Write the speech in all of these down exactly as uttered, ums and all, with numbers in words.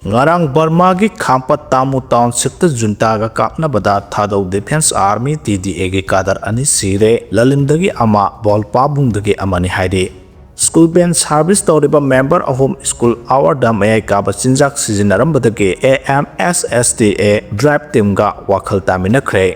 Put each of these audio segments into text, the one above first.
ꯉꯔꯥꯡ ꯕꯔꯃꯥꯒꯤ Khampat Tamu ꯇꯥꯎꯟꯁꯤꯞꯇ ꯖꯨꯟꯇꯥꯒ ꯀꯥꯞꯅꯕꯗ ꯊꯥꯗꯧ ꯗꯤꯐꯦꯟꯁ ꯑꯥꯔꯃꯤ, ꯇꯤ ꯗꯤ ꯑꯦꯒꯤ ꯀꯥꯗꯔ ꯑꯅꯤ ꯁꯤꯔꯦ, ꯂꯂꯤꯝꯗꯒꯤ ꯑꯃ, ꯕꯣꯜꯄꯥꯕꯨꯡꯗꯒꯤ ꯑꯃꯅꯤ ꯍꯥꯏꯔꯤ꯫ ꯁ꯭ꯀꯨꯜ ꯚꯦꯟ ꯁꯥꯔꯚꯤꯁ ꯇꯧꯔꯤꯕ ꯃꯦꯝꯕꯔ ꯑꯍꯨꯝ ꯁ꯭ꯀꯨꯜ ꯑꯋꯥꯔꯗ ꯃꯌꯥꯏ ꯀꯥꯕ ꯆꯤꯟꯖꯥꯛ ꯁꯤꯖꯤꯟꯅꯔꯝꯕꯗꯒꯤ A M S S T A ꯗ꯭ꯔꯥꯏꯕ ꯇꯤꯝꯒ ꯋꯥꯈꯜ ꯇꯥꯃꯤꯟꯅꯈ꯭ꯔꯦ꯫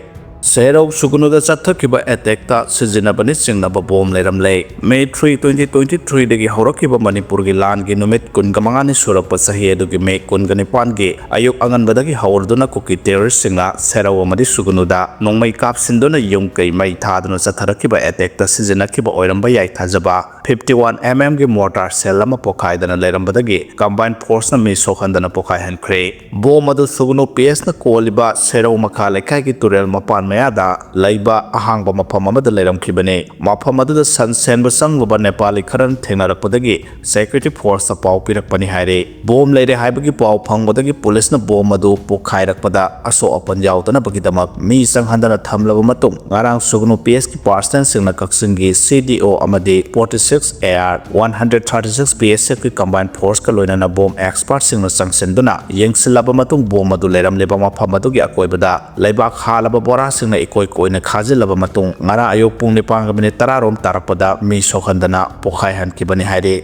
ꯁꯦꯔꯧ ꯁꯨꯒꯅꯨꯗ ꯆꯠꯊꯈꯤꯕ ꯑꯦꯇꯦꯛꯇ ꯁꯤꯖꯤꯟꯅꯕꯅꯤ ꯆꯤꯡꯅꯕ ꯕꯣꯝ ꯂꯩꯔꯝꯂꯦ꯫ ꯃꯦ ꯊ꯭ꯔꯤ, ꯇ꯭ꯋꯦꯟꯇꯤ ꯇ꯭ꯋꯦꯟꯇꯤ ꯊ꯭ꯔꯤꯗꯒꯤ ꯍꯧꯔꯛꯈꯤꯕ ꯃꯅꯤꯄꯨꯔꯒꯤ ꯂꯥꯟꯒꯤ ꯅꯨꯃꯤꯠ ꯀꯨꯟꯒ ꯃꯉꯥꯅꯤ ꯁꯨꯔꯛꯄ ꯆꯍꯤ ꯑꯗꯨꯒꯤ ꯃꯦ ꯀꯨꯟꯒ ꯅꯤꯄꯥꯟꯒꯤ ꯑꯌꯨꯛ ꯑꯉꯟꯕꯗꯒꯤ ꯍꯧꯔꯗꯨꯅ ꯀꯨꯀꯤ ꯇꯦꯔꯣꯔꯤꯁꯁꯤꯡꯅ ꯁꯦꯔꯧ ꯑꯃꯗꯤ ꯁꯨꯒꯅꯨꯗ ꯅꯣꯡꯃꯩ ꯀꯥꯞꯁꯤꯟꯗꯨꯅ ꯌꯨꯝ ꯀꯩ ꯃꯩ ꯊꯥꯗꯨꯅ ꯆꯠꯊꯔꯛꯈꯤꯕ ꯑꯦꯇꯦꯛꯇ ꯁꯤꯖꯤꯟꯅꯈꯤꯕ ꯑꯣꯏꯔꯝꯕ ꯌꯥꯏ ꯊꯥꯖꯕ ꯐꯤꯐꯇꯤ ꯋꯥꯟ ꯑꯦꯝ ꯑꯦꯝꯒꯤ ꯃꯣꯔꯇꯥꯔ ꯁꯦꯜ ꯑꯃ ꯄꯣꯈꯥꯏꯗꯅ ꯂꯩꯔꯝꯕꯗꯒꯤ ꯀꯝꯕꯥꯏꯟ ꯐꯣꯔꯁꯅ ꯃꯤ ꯁꯣꯛꯍꯟꯗꯅ ꯄꯣꯈꯥꯏꯍꯟꯈ꯭ꯔꯦ꯫ ꯕꯣꯝ ꯑꯗꯨ ꯁꯨꯒꯅꯨ ꯄꯤ ꯑꯦꯁꯅ ꯀꯣꯜꯂꯤꯕ ꯁꯦꯔꯧ ꯃꯈꯥ ꯂꯩꯀꯥꯏꯒꯤ ꯇꯨꯔꯦꯜ ꯃꯄꯥꯟ ꯃꯌꯥꯗ ꯂꯩꯕ ꯑꯍꯥꯡꯕ ꯃꯐꯝ ꯑꯃꯗ ꯂꯩꯔꯝꯈꯤꯕꯅꯤ꯫ ꯃꯐꯝ ꯑꯗꯨꯗ ꯁꯟ ꯁꯦꯟꯕ ꯆꯪꯂꯨꯕ ꯅꯦꯄꯥꯂꯤ ꯈꯔꯅ ꯊꯦꯡꯅꯔꯛꯄꯗꯒꯤ ꯁꯦꯀ꯭ꯌꯨꯔꯤꯇꯤ ꯐꯣꯔꯁꯇ ꯄꯥꯎ ꯄꯤꯔꯛꯄꯅꯤ ꯍꯥꯏꯔꯤ꯫ ꯕꯣꯝ ꯂꯩꯔꯦ ꯍꯥꯏꯕꯒꯤ ꯄꯥꯎ ꯐꯪꯕꯗꯒꯤ ꯄꯨꯂꯤꯁꯅ ꯕꯣꯝ ꯑꯗꯨ ꯄꯣꯈꯥꯏꯔꯛꯄꯗ ꯑꯁꯣꯛ ꯑꯄꯟ ꯌꯥꯎꯗꯅꯕꯒꯤꯗꯃꯛ ꯃꯤ ꯆꯪꯍꯟꯗꯅ ꯊꯝꯂꯕ ꯃꯇꯨꯡ, ꯉꯔꯥꯡ ꯁꯨꯒꯅꯨ ꯄꯤ ꯑꯦꯁꯀꯤ ꯄꯥꯔꯁꯅꯦꯜꯁꯤꯡꯅ ꯀꯛꯆꯤꯡꯒꯤ ꯁꯤ ꯗꯤ ꯑꯣ ꯑꯃꯗꯤ forty six A R one hundred thirty six B S ꯑꯦꯐꯀꯤ ꯀꯝꯕꯥꯏꯟ ꯐꯣꯔꯁꯀ ꯂꯣꯏꯅꯅ ꯕꯣꯝ ꯑꯦꯛꯁꯄꯥꯔꯠꯁꯤꯡꯅ ꯆꯪꯁꯤꯟꯗꯨꯅ ꯌꯦꯡꯁꯤꯜꯂꯕ ꯃꯇꯨꯡ, ꯕꯣꯝ ꯑꯗꯨ ꯂꯩꯔꯝꯂꯤꯕ ꯃꯐꯝ ꯑꯗꯨꯒꯤ ꯑꯀꯣꯏꯕꯗ ꯂꯩꯕꯥꯛ ꯍꯥꯜꯂꯕ ꯕꯣꯔꯥꯁꯤꯡꯅ ꯏꯀꯣꯏ ꯀꯣꯏꯅ ꯈꯥꯖꯤꯜꯂꯕ ꯃꯇꯨꯡ, ꯉꯔꯥꯡ ꯑꯌꯨꯛ ꯄꯨꯡ ꯅꯤꯄꯥꯟꯒ ꯃꯤꯅꯤꯠ ꯇꯔꯥ ꯔꯣꯝ ꯇꯥꯔꯛꯄꯗ ꯃꯤ ꯁꯣꯛꯍꯟꯗꯅ ꯄꯣꯈꯥꯏꯍꯟꯈꯤꯕꯅꯤ ꯍꯥꯏꯔꯤ꯫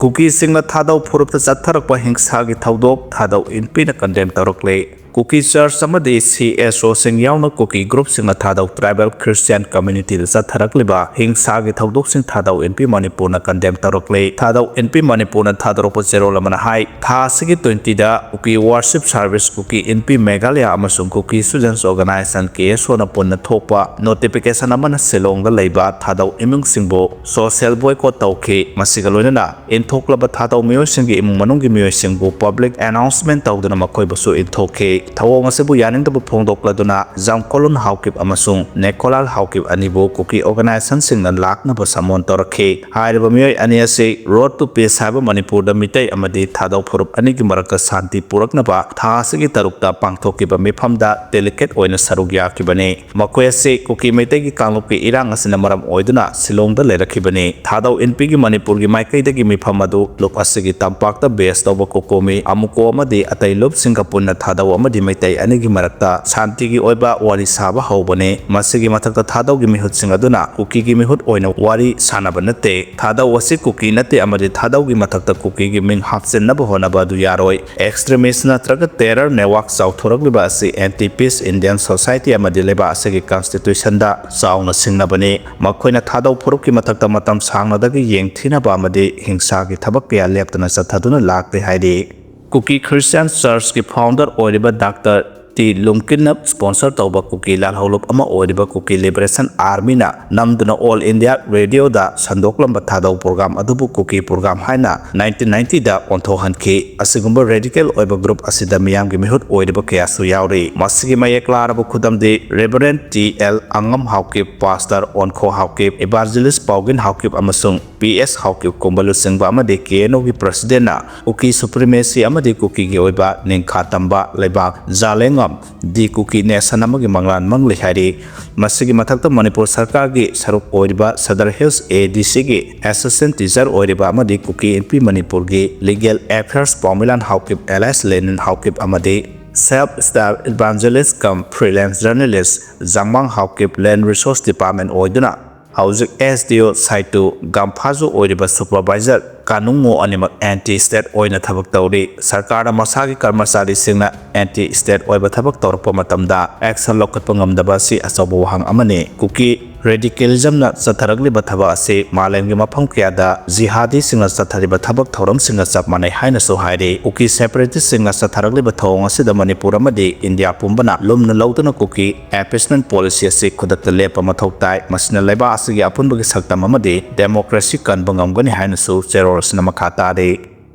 ꯀꯨꯀꯤꯁꯤꯡꯅ ꯊꯥꯗꯧ ꯐꯨꯔꯨꯞꯇ ꯆꯠꯊꯔꯛꯄ ꯍꯤꯡꯁꯥꯒꯤ ꯊꯧꯗꯣꯛ ꯊꯥꯗꯧ ꯏꯟꯄꯤꯅ ꯀꯟꯗꯦꯝ ꯇꯧꯔꯛꯂꯦ꯫ ꯀꯨꯀꯤ ꯆꯔꯆ ꯑꯃꯗꯤ ꯁꯤ ꯑꯦꯁ ꯑꯣꯁꯤꯡ ꯌꯥꯎꯅ ꯀꯨꯀꯤ ꯒ꯭ꯔꯨꯞꯁꯤꯡꯅ ꯊꯥꯗꯧ ꯇ꯭ꯔꯥꯏꯕꯦꯜ ꯈ꯭ꯔꯤꯁꯇꯤꯌꯥꯟ ꯀꯝꯃ꯭ꯌꯨꯅꯤꯇꯤꯗ ꯆꯠꯊꯔꯛꯂꯤꯕ ꯍꯤꯡꯁꯥꯒꯤ ꯊꯧꯗꯣꯛꯁꯤꯡ ꯊꯥꯗꯧ ꯏꯟꯄꯤ ꯃꯅꯤꯄꯨꯔꯅ ꯀꯟꯗꯦꯝ ꯇꯧꯔꯛꯂꯦ꯫ ꯊꯥꯗꯧ ꯏꯟꯄꯤ ꯃꯅꯤꯄꯨꯔꯅ ꯊꯥꯗꯣꯔꯛꯄ ꯆꯦꯔꯣꯜ ꯑꯃꯅ ꯍꯥꯏ, ꯊꯥ ꯑꯁꯤꯒꯤ ꯇ꯭ꯋꯦꯟꯇꯤꯗ ꯀꯨꯀꯤ ꯋꯥꯔꯁꯤꯞ ꯁꯥꯔꯚꯤꯁ ꯀꯨꯀꯤ ꯏꯟꯄꯤ ꯃꯦꯘꯥꯂꯌꯥ ꯑꯃꯁꯨꯡ ꯀꯨꯀꯤ ꯁ꯭ꯇꯨꯗꯦꯟꯠꯁ ꯑꯣꯔꯒꯅꯥꯏꯖꯦꯁꯟ ꯀꯦ ꯑꯦꯁ ꯑꯣꯅ ꯄꯨꯟꯅ ꯊꯣꯛꯄ ꯅꯣꯇꯤꯐꯤꯀꯦꯁꯟ ꯑꯃꯅ ꯁꯤꯂꯣꯡꯗ ꯂꯩꯕ ꯊꯥꯗꯧ ꯏꯃꯨꯡꯁꯤꯡꯕꯨ ꯁꯣꯁꯤꯌꯦꯜ ꯕꯣꯏꯀꯣꯠ ꯇꯧꯈꯤ꯫ ꯃꯁꯤꯒ ꯂꯣꯏꯅꯅ ꯏꯟꯊꯣꯛꯂꯕ ꯊꯥꯗꯧ ꯃꯤꯑꯣꯏꯁꯤꯡꯒꯤ ꯏꯃꯨꯡ ꯃꯅꯨꯡꯒꯤ ꯃꯤꯑꯣꯏꯁꯤꯡꯕꯨ ꯄꯕ꯭ꯂꯤꯛ ꯑꯦꯅꯥꯎꯟꯁꯃꯦꯟꯠ ꯇꯧꯗꯨꯅ ꯃꯈꯣꯏꯕꯨꯁꯨ ꯏꯟꯊꯣꯛꯈꯤ꯫ ꯊꯧꯑꯣꯡ ꯑꯁꯤꯕꯨ ꯌꯥꯅꯤꯡꯗꯕ ꯐꯣꯡꯗꯣꯛꯂꯗꯨꯅ ꯖꯝꯀꯣꯂꯨꯟ ꯍꯥꯎꯀꯤꯞ ꯑꯃꯁꯨꯡ ꯅꯦꯀꯣꯂꯥꯜ ꯍꯥꯎꯀꯤꯞ ꯑꯅꯤꯕꯨ ꯀꯨꯀꯤ organization ꯁꯤꯡꯅ ꯂꯥꯛꯅꯕ summon ꯇꯧꯔꯛꯈꯤ꯫ ꯍꯥꯏꯔꯤꯕ ꯃꯤꯑꯣꯏ ꯑꯅꯤ ꯑꯁꯤ Road to Peace ꯍꯥꯏꯕ ꯃꯅꯤꯄꯨꯔꯗ ꯃꯤꯇꯩ ꯑꯃꯗꯤ ꯊꯥꯗꯧ ꯐꯨꯔꯨꯞ ꯑꯅꯤꯒꯤ ꯃꯔꯛꯇ ꯁꯥꯟꯇꯤ ꯄꯨꯔꯛꯅꯕ ꯊꯥ ꯑꯁꯤꯒꯤ ꯇꯔꯨꯛꯇ ꯄꯥꯡꯊꯣꯛꯈꯤꯕ ꯃꯤꯐꯝꯗ delegate ꯑꯣꯏꯅ ꯁꯔꯨꯛ ꯌꯥꯈꯤꯕꯅꯤ꯫ ꯃꯈꯣꯏ ꯑꯁꯤ ꯀꯨꯀꯤ ꯃꯩꯇꯩꯒꯤ ꯀꯥꯡꯂꯨꯞꯀꯤ ꯏꯔꯥꯡ ꯑꯁꯤꯅ ꯃꯔꯝ ꯑꯣꯏꯗꯨꯅ ꯁꯤꯂꯣꯡꯗ ꯂꯩꯔꯛꯈꯤꯕꯅꯤ꯫ ꯊꯥꯗꯧ ꯏꯟꯄꯤꯒꯤ ꯃꯅꯤꯄꯨꯔꯒꯤ ꯃꯥꯏꯀꯩꯗꯒꯤ ꯃꯤꯐꯝ ꯑꯗꯨ ꯂꯨꯞ ꯑꯁꯤꯒꯤ ꯇꯝꯄꯥꯛꯇ base ꯇꯧꯕ ꯀꯣꯀꯣꯃꯤ, ꯑꯃꯨꯀꯣ ꯑꯃꯗꯤ ꯑꯇꯩ ꯂꯨꯞꯁꯤꯡꯒ ꯄꯨꯟꯅ ꯊꯥꯗꯧ ꯑꯃꯗꯤ ꯃꯩꯇꯩ ꯑꯅꯤꯒꯤ ꯃꯔꯛꯇ ꯁꯥꯟꯇꯤꯒꯤ ꯑꯣꯏꯕ ꯋꯥꯔꯤ ꯁꯥꯕ ꯍꯧꯕꯅꯤ꯫ ꯃꯁꯤꯒꯤ ꯃꯊꯛꯇ ꯊꯥꯗꯧꯒꯤ ꯃꯤꯍꯨꯠꯁꯤꯡ ꯑꯗꯨꯅ ꯀꯨꯀꯤꯒꯤ ꯃꯤꯍꯨꯠ ꯑꯣꯏꯅ ꯋꯥꯔꯤ ꯁꯥꯅꯕ ꯅꯠꯇꯦ, ꯊꯥꯗꯧ ꯑꯁꯤ ꯀꯨꯀꯤ ꯅꯠꯇꯦ ꯑꯃꯗꯤ ꯊꯥꯗꯧꯒꯤ ꯃꯊꯛꯇ ꯀꯨꯀꯤꯒꯤ ꯃꯤꯡ ꯍꯥꯞꯆꯤꯟꯅꯕ ꯍꯣꯠꯅꯕ ꯑꯗꯨ ꯌꯥꯔꯣꯏ꯫ Extremist ꯅꯠꯇ꯭ꯔꯒ terror network ꯆꯥꯎꯊꯣꯔꯛꯂꯤꯕ ꯑꯁꯤ anti peace Indian society ꯑꯃꯗꯤ ꯂꯩꯕꯥꯛ ꯑꯁꯤꯒꯤ constitution ꯗ ꯆꯥꯎꯅ ꯁꯤꯡꯅꯕꯅꯤ꯫ ꯃꯈꯣꯏꯅ ꯊꯥꯗꯧ ꯐꯨꯔꯨꯞꯀꯤ ꯃꯊꯛꯇ ꯃꯇꯝ ꯁꯥꯡꯅꯗꯒꯤ ꯌꯦꯡꯊꯤꯅꯕ ꯑꯃꯗꯤ ꯍꯤꯡꯁꯥꯒꯤ ꯊꯕꯛ ꯀꯌꯥ ꯂꯦꯞꯇꯅ ꯆꯠꯊꯗꯨꯅ ꯂꯥꯛꯂꯤ ꯍꯥꯏꯔꯤ꯫ ꯀꯨꯀꯤ Christian Church ꯀꯤ founder ꯑꯣꯏꯔꯤꯕ Doctor ꯇꯤ ꯂꯨꯝꯀꯤꯟꯅ sponsor ꯇꯧꯕ ꯀꯨꯀꯤ ꯂꯥꯜꯍꯧꯂꯨꯞ ꯑꯃ ꯑꯣꯏꯔꯤꯕ ꯀꯨꯀꯤ Liberation Army ꯅ ꯅꯝꯗꯨꯅ All India Radio ꯗ ꯁꯟꯗꯣꯛꯂꯝꯕ ꯊꯥꯗꯧ program ꯑꯗꯨꯕꯨ ꯀꯨꯀꯤ program ꯍꯥꯏꯅ nineteen ninety ꯗ ꯑꯣꯟꯊꯣꯛꯍꯟꯈꯤ꯫ ꯑꯁꯤꯒꯨꯝꯕ radical ꯑꯣꯏꯕ group ꯑꯁꯤꯗ ꯃꯤꯌꯥꯝꯒꯤ ꯃꯤꯍꯨꯠ ꯑꯣꯏꯔꯤꯕ ꯀꯌꯥꯁꯨ ꯌꯥꯎꯔꯤ꯫ ꯃꯁꯤꯒꯤ ꯃꯌꯦꯛ ꯂꯥꯔꯕ ꯈꯨꯗꯝꯗꯤ Reverend ꯇꯤ ꯑꯦꯜ ꯑꯉꯝ ꯍꯥꯎꯀꯤꯞ, Pastor ꯑꯣꯟꯈꯣ ꯍꯥꯎꯀꯤꯞ, Evangelist ꯄꯥꯎꯒꯤꯟ ꯍꯥꯎꯀꯤꯞ ꯑꯃꯁꯨꯡ ꯄꯤ ꯑꯦꯁ ꯍꯥꯎꯀꯤꯞ ꯀꯨꯝꯕ ꯂꯨꯆꯤꯡꯕ ꯑꯃꯗꯤ ꯀꯦ ꯑꯦꯟ ꯑꯣꯒꯤ president ꯅ ꯀꯨꯀꯤ supremacy ꯑꯃꯗꯤ ꯀꯨꯀꯤꯒꯤ ꯑꯣꯏꯕ ꯅꯤꯡꯈꯥ ꯇꯝꯕ ꯂꯩꯕꯥꯛ ꯖꯥꯂꯦꯡꯉꯝ ꯗꯤ ꯀꯨꯀꯤ nation ꯑꯃꯒꯤ ꯃꯪꯂꯥꯟ ꯃꯪꯂꯤ ꯍꯥꯏꯔꯤ꯫ ꯃꯁꯤꯒꯤ ꯃꯊꯛꯇ ꯃꯅꯤꯄꯨꯔ ꯁꯔꯀꯥꯔꯒꯤ ꯁꯔꯨꯛ ꯑꯣꯏꯔꯤꯕ Sadar Hills A D C ꯒꯤ assistant teacher ꯑꯣꯏꯔꯤꯕ ꯑꯃꯗꯤ ꯀꯨꯀꯤ ꯏꯟꯄꯤ ꯃꯅꯤꯄꯨꯔꯒꯤ Legal Affairs ꯄꯥꯎꯃꯤꯂꯥꯟ Haokip alias ꯂꯦꯅꯤꯟ Haokip ꯑꯃꯗꯤ Self Style Evangelist cum Freelance Journalist ꯖꯥꯡꯃꯥꯡ Haokip Land Resource Department ꯑꯣꯏꯗꯨꯅ ꯍꯧꯖꯤꯛ S D O ꯁꯥꯏꯇꯨ ꯒꯥꯝꯐꯥꯖꯨ ꯑꯣꯏꯔꯤꯕ supervisor ꯀꯥꯅꯨꯡꯉꯣ ꯑꯅꯤꯃꯛ anti state ꯑꯣꯏꯅ ꯊꯕꯛ ꯇꯧꯔꯤ꯫ ꯁꯔꯀꯥꯔꯅ ꯃꯁꯥꯒꯤ ꯀꯔꯃꯆꯥꯔꯤꯁꯤꯡꯅ anti state ꯑꯣꯏꯕ ꯊꯕꯛ ꯇꯧꯔꯛꯄ ꯃꯇꯝꯗ action ꯂꯧꯈꯠꯄ ꯉꯝꯗꯕ ꯑꯁꯤ ꯑꯆꯧꯕ ꯋꯥꯍꯪ ꯑꯃꯅꯤ꯫ ꯀꯨꯀꯤ radicalism ꯅ ꯆꯠꯊꯔꯛꯂꯤꯕ ꯊꯕꯛ ꯑꯁꯤ ꯃꯥꯂꯦꯝꯒꯤ ꯃꯐꯝ ꯀꯌꯥꯗ ꯖꯤꯍꯥꯗꯤꯁꯤꯡꯅ ꯆꯠꯊꯔꯤꯕ ꯊꯕꯛ ꯊꯧꯔꯝꯁꯤꯡꯒ ꯆꯞ ꯃꯥꯟꯅꯩ ꯍꯥꯏꯅꯁꯨ ꯍꯥꯏꯔꯤ꯫ ꯀꯨꯀꯤ separatist ꯁꯤꯡꯅ ꯆꯠꯊꯔꯛꯂꯤꯕ ꯊꯧꯑꯣꯡ ꯑꯁꯤꯗ ꯃꯅꯤꯄꯨꯔ ꯑꯃꯗꯤ ꯏꯟꯗꯤꯌꯥ ꯄꯨꯝꯕꯅ ꯂꯨꯝꯅ ꯂꯧꯗꯨꯅ ꯀꯨꯀꯤ appeasement policy ꯑꯁꯤ ꯈꯨꯗꯛꯇ ꯂꯦꯞꯄ ꯃꯊꯧ ꯇꯥꯏ꯫ ꯃꯁꯤꯅ ꯂꯩꯕꯥꯛ ꯑꯁꯤꯒꯤ ꯑꯄꯨꯟꯕꯒꯤ ꯁꯛꯇꯝ ꯑꯃꯗꯤ democracy ꯀꯟꯕ ꯉꯝꯒꯅꯤ ꯍꯥꯏꯅꯁꯨ ꯆꯦꯔꯣꯜ ꯑꯁꯤꯅ ꯃꯈꯥ ꯇꯥꯔꯤ꯫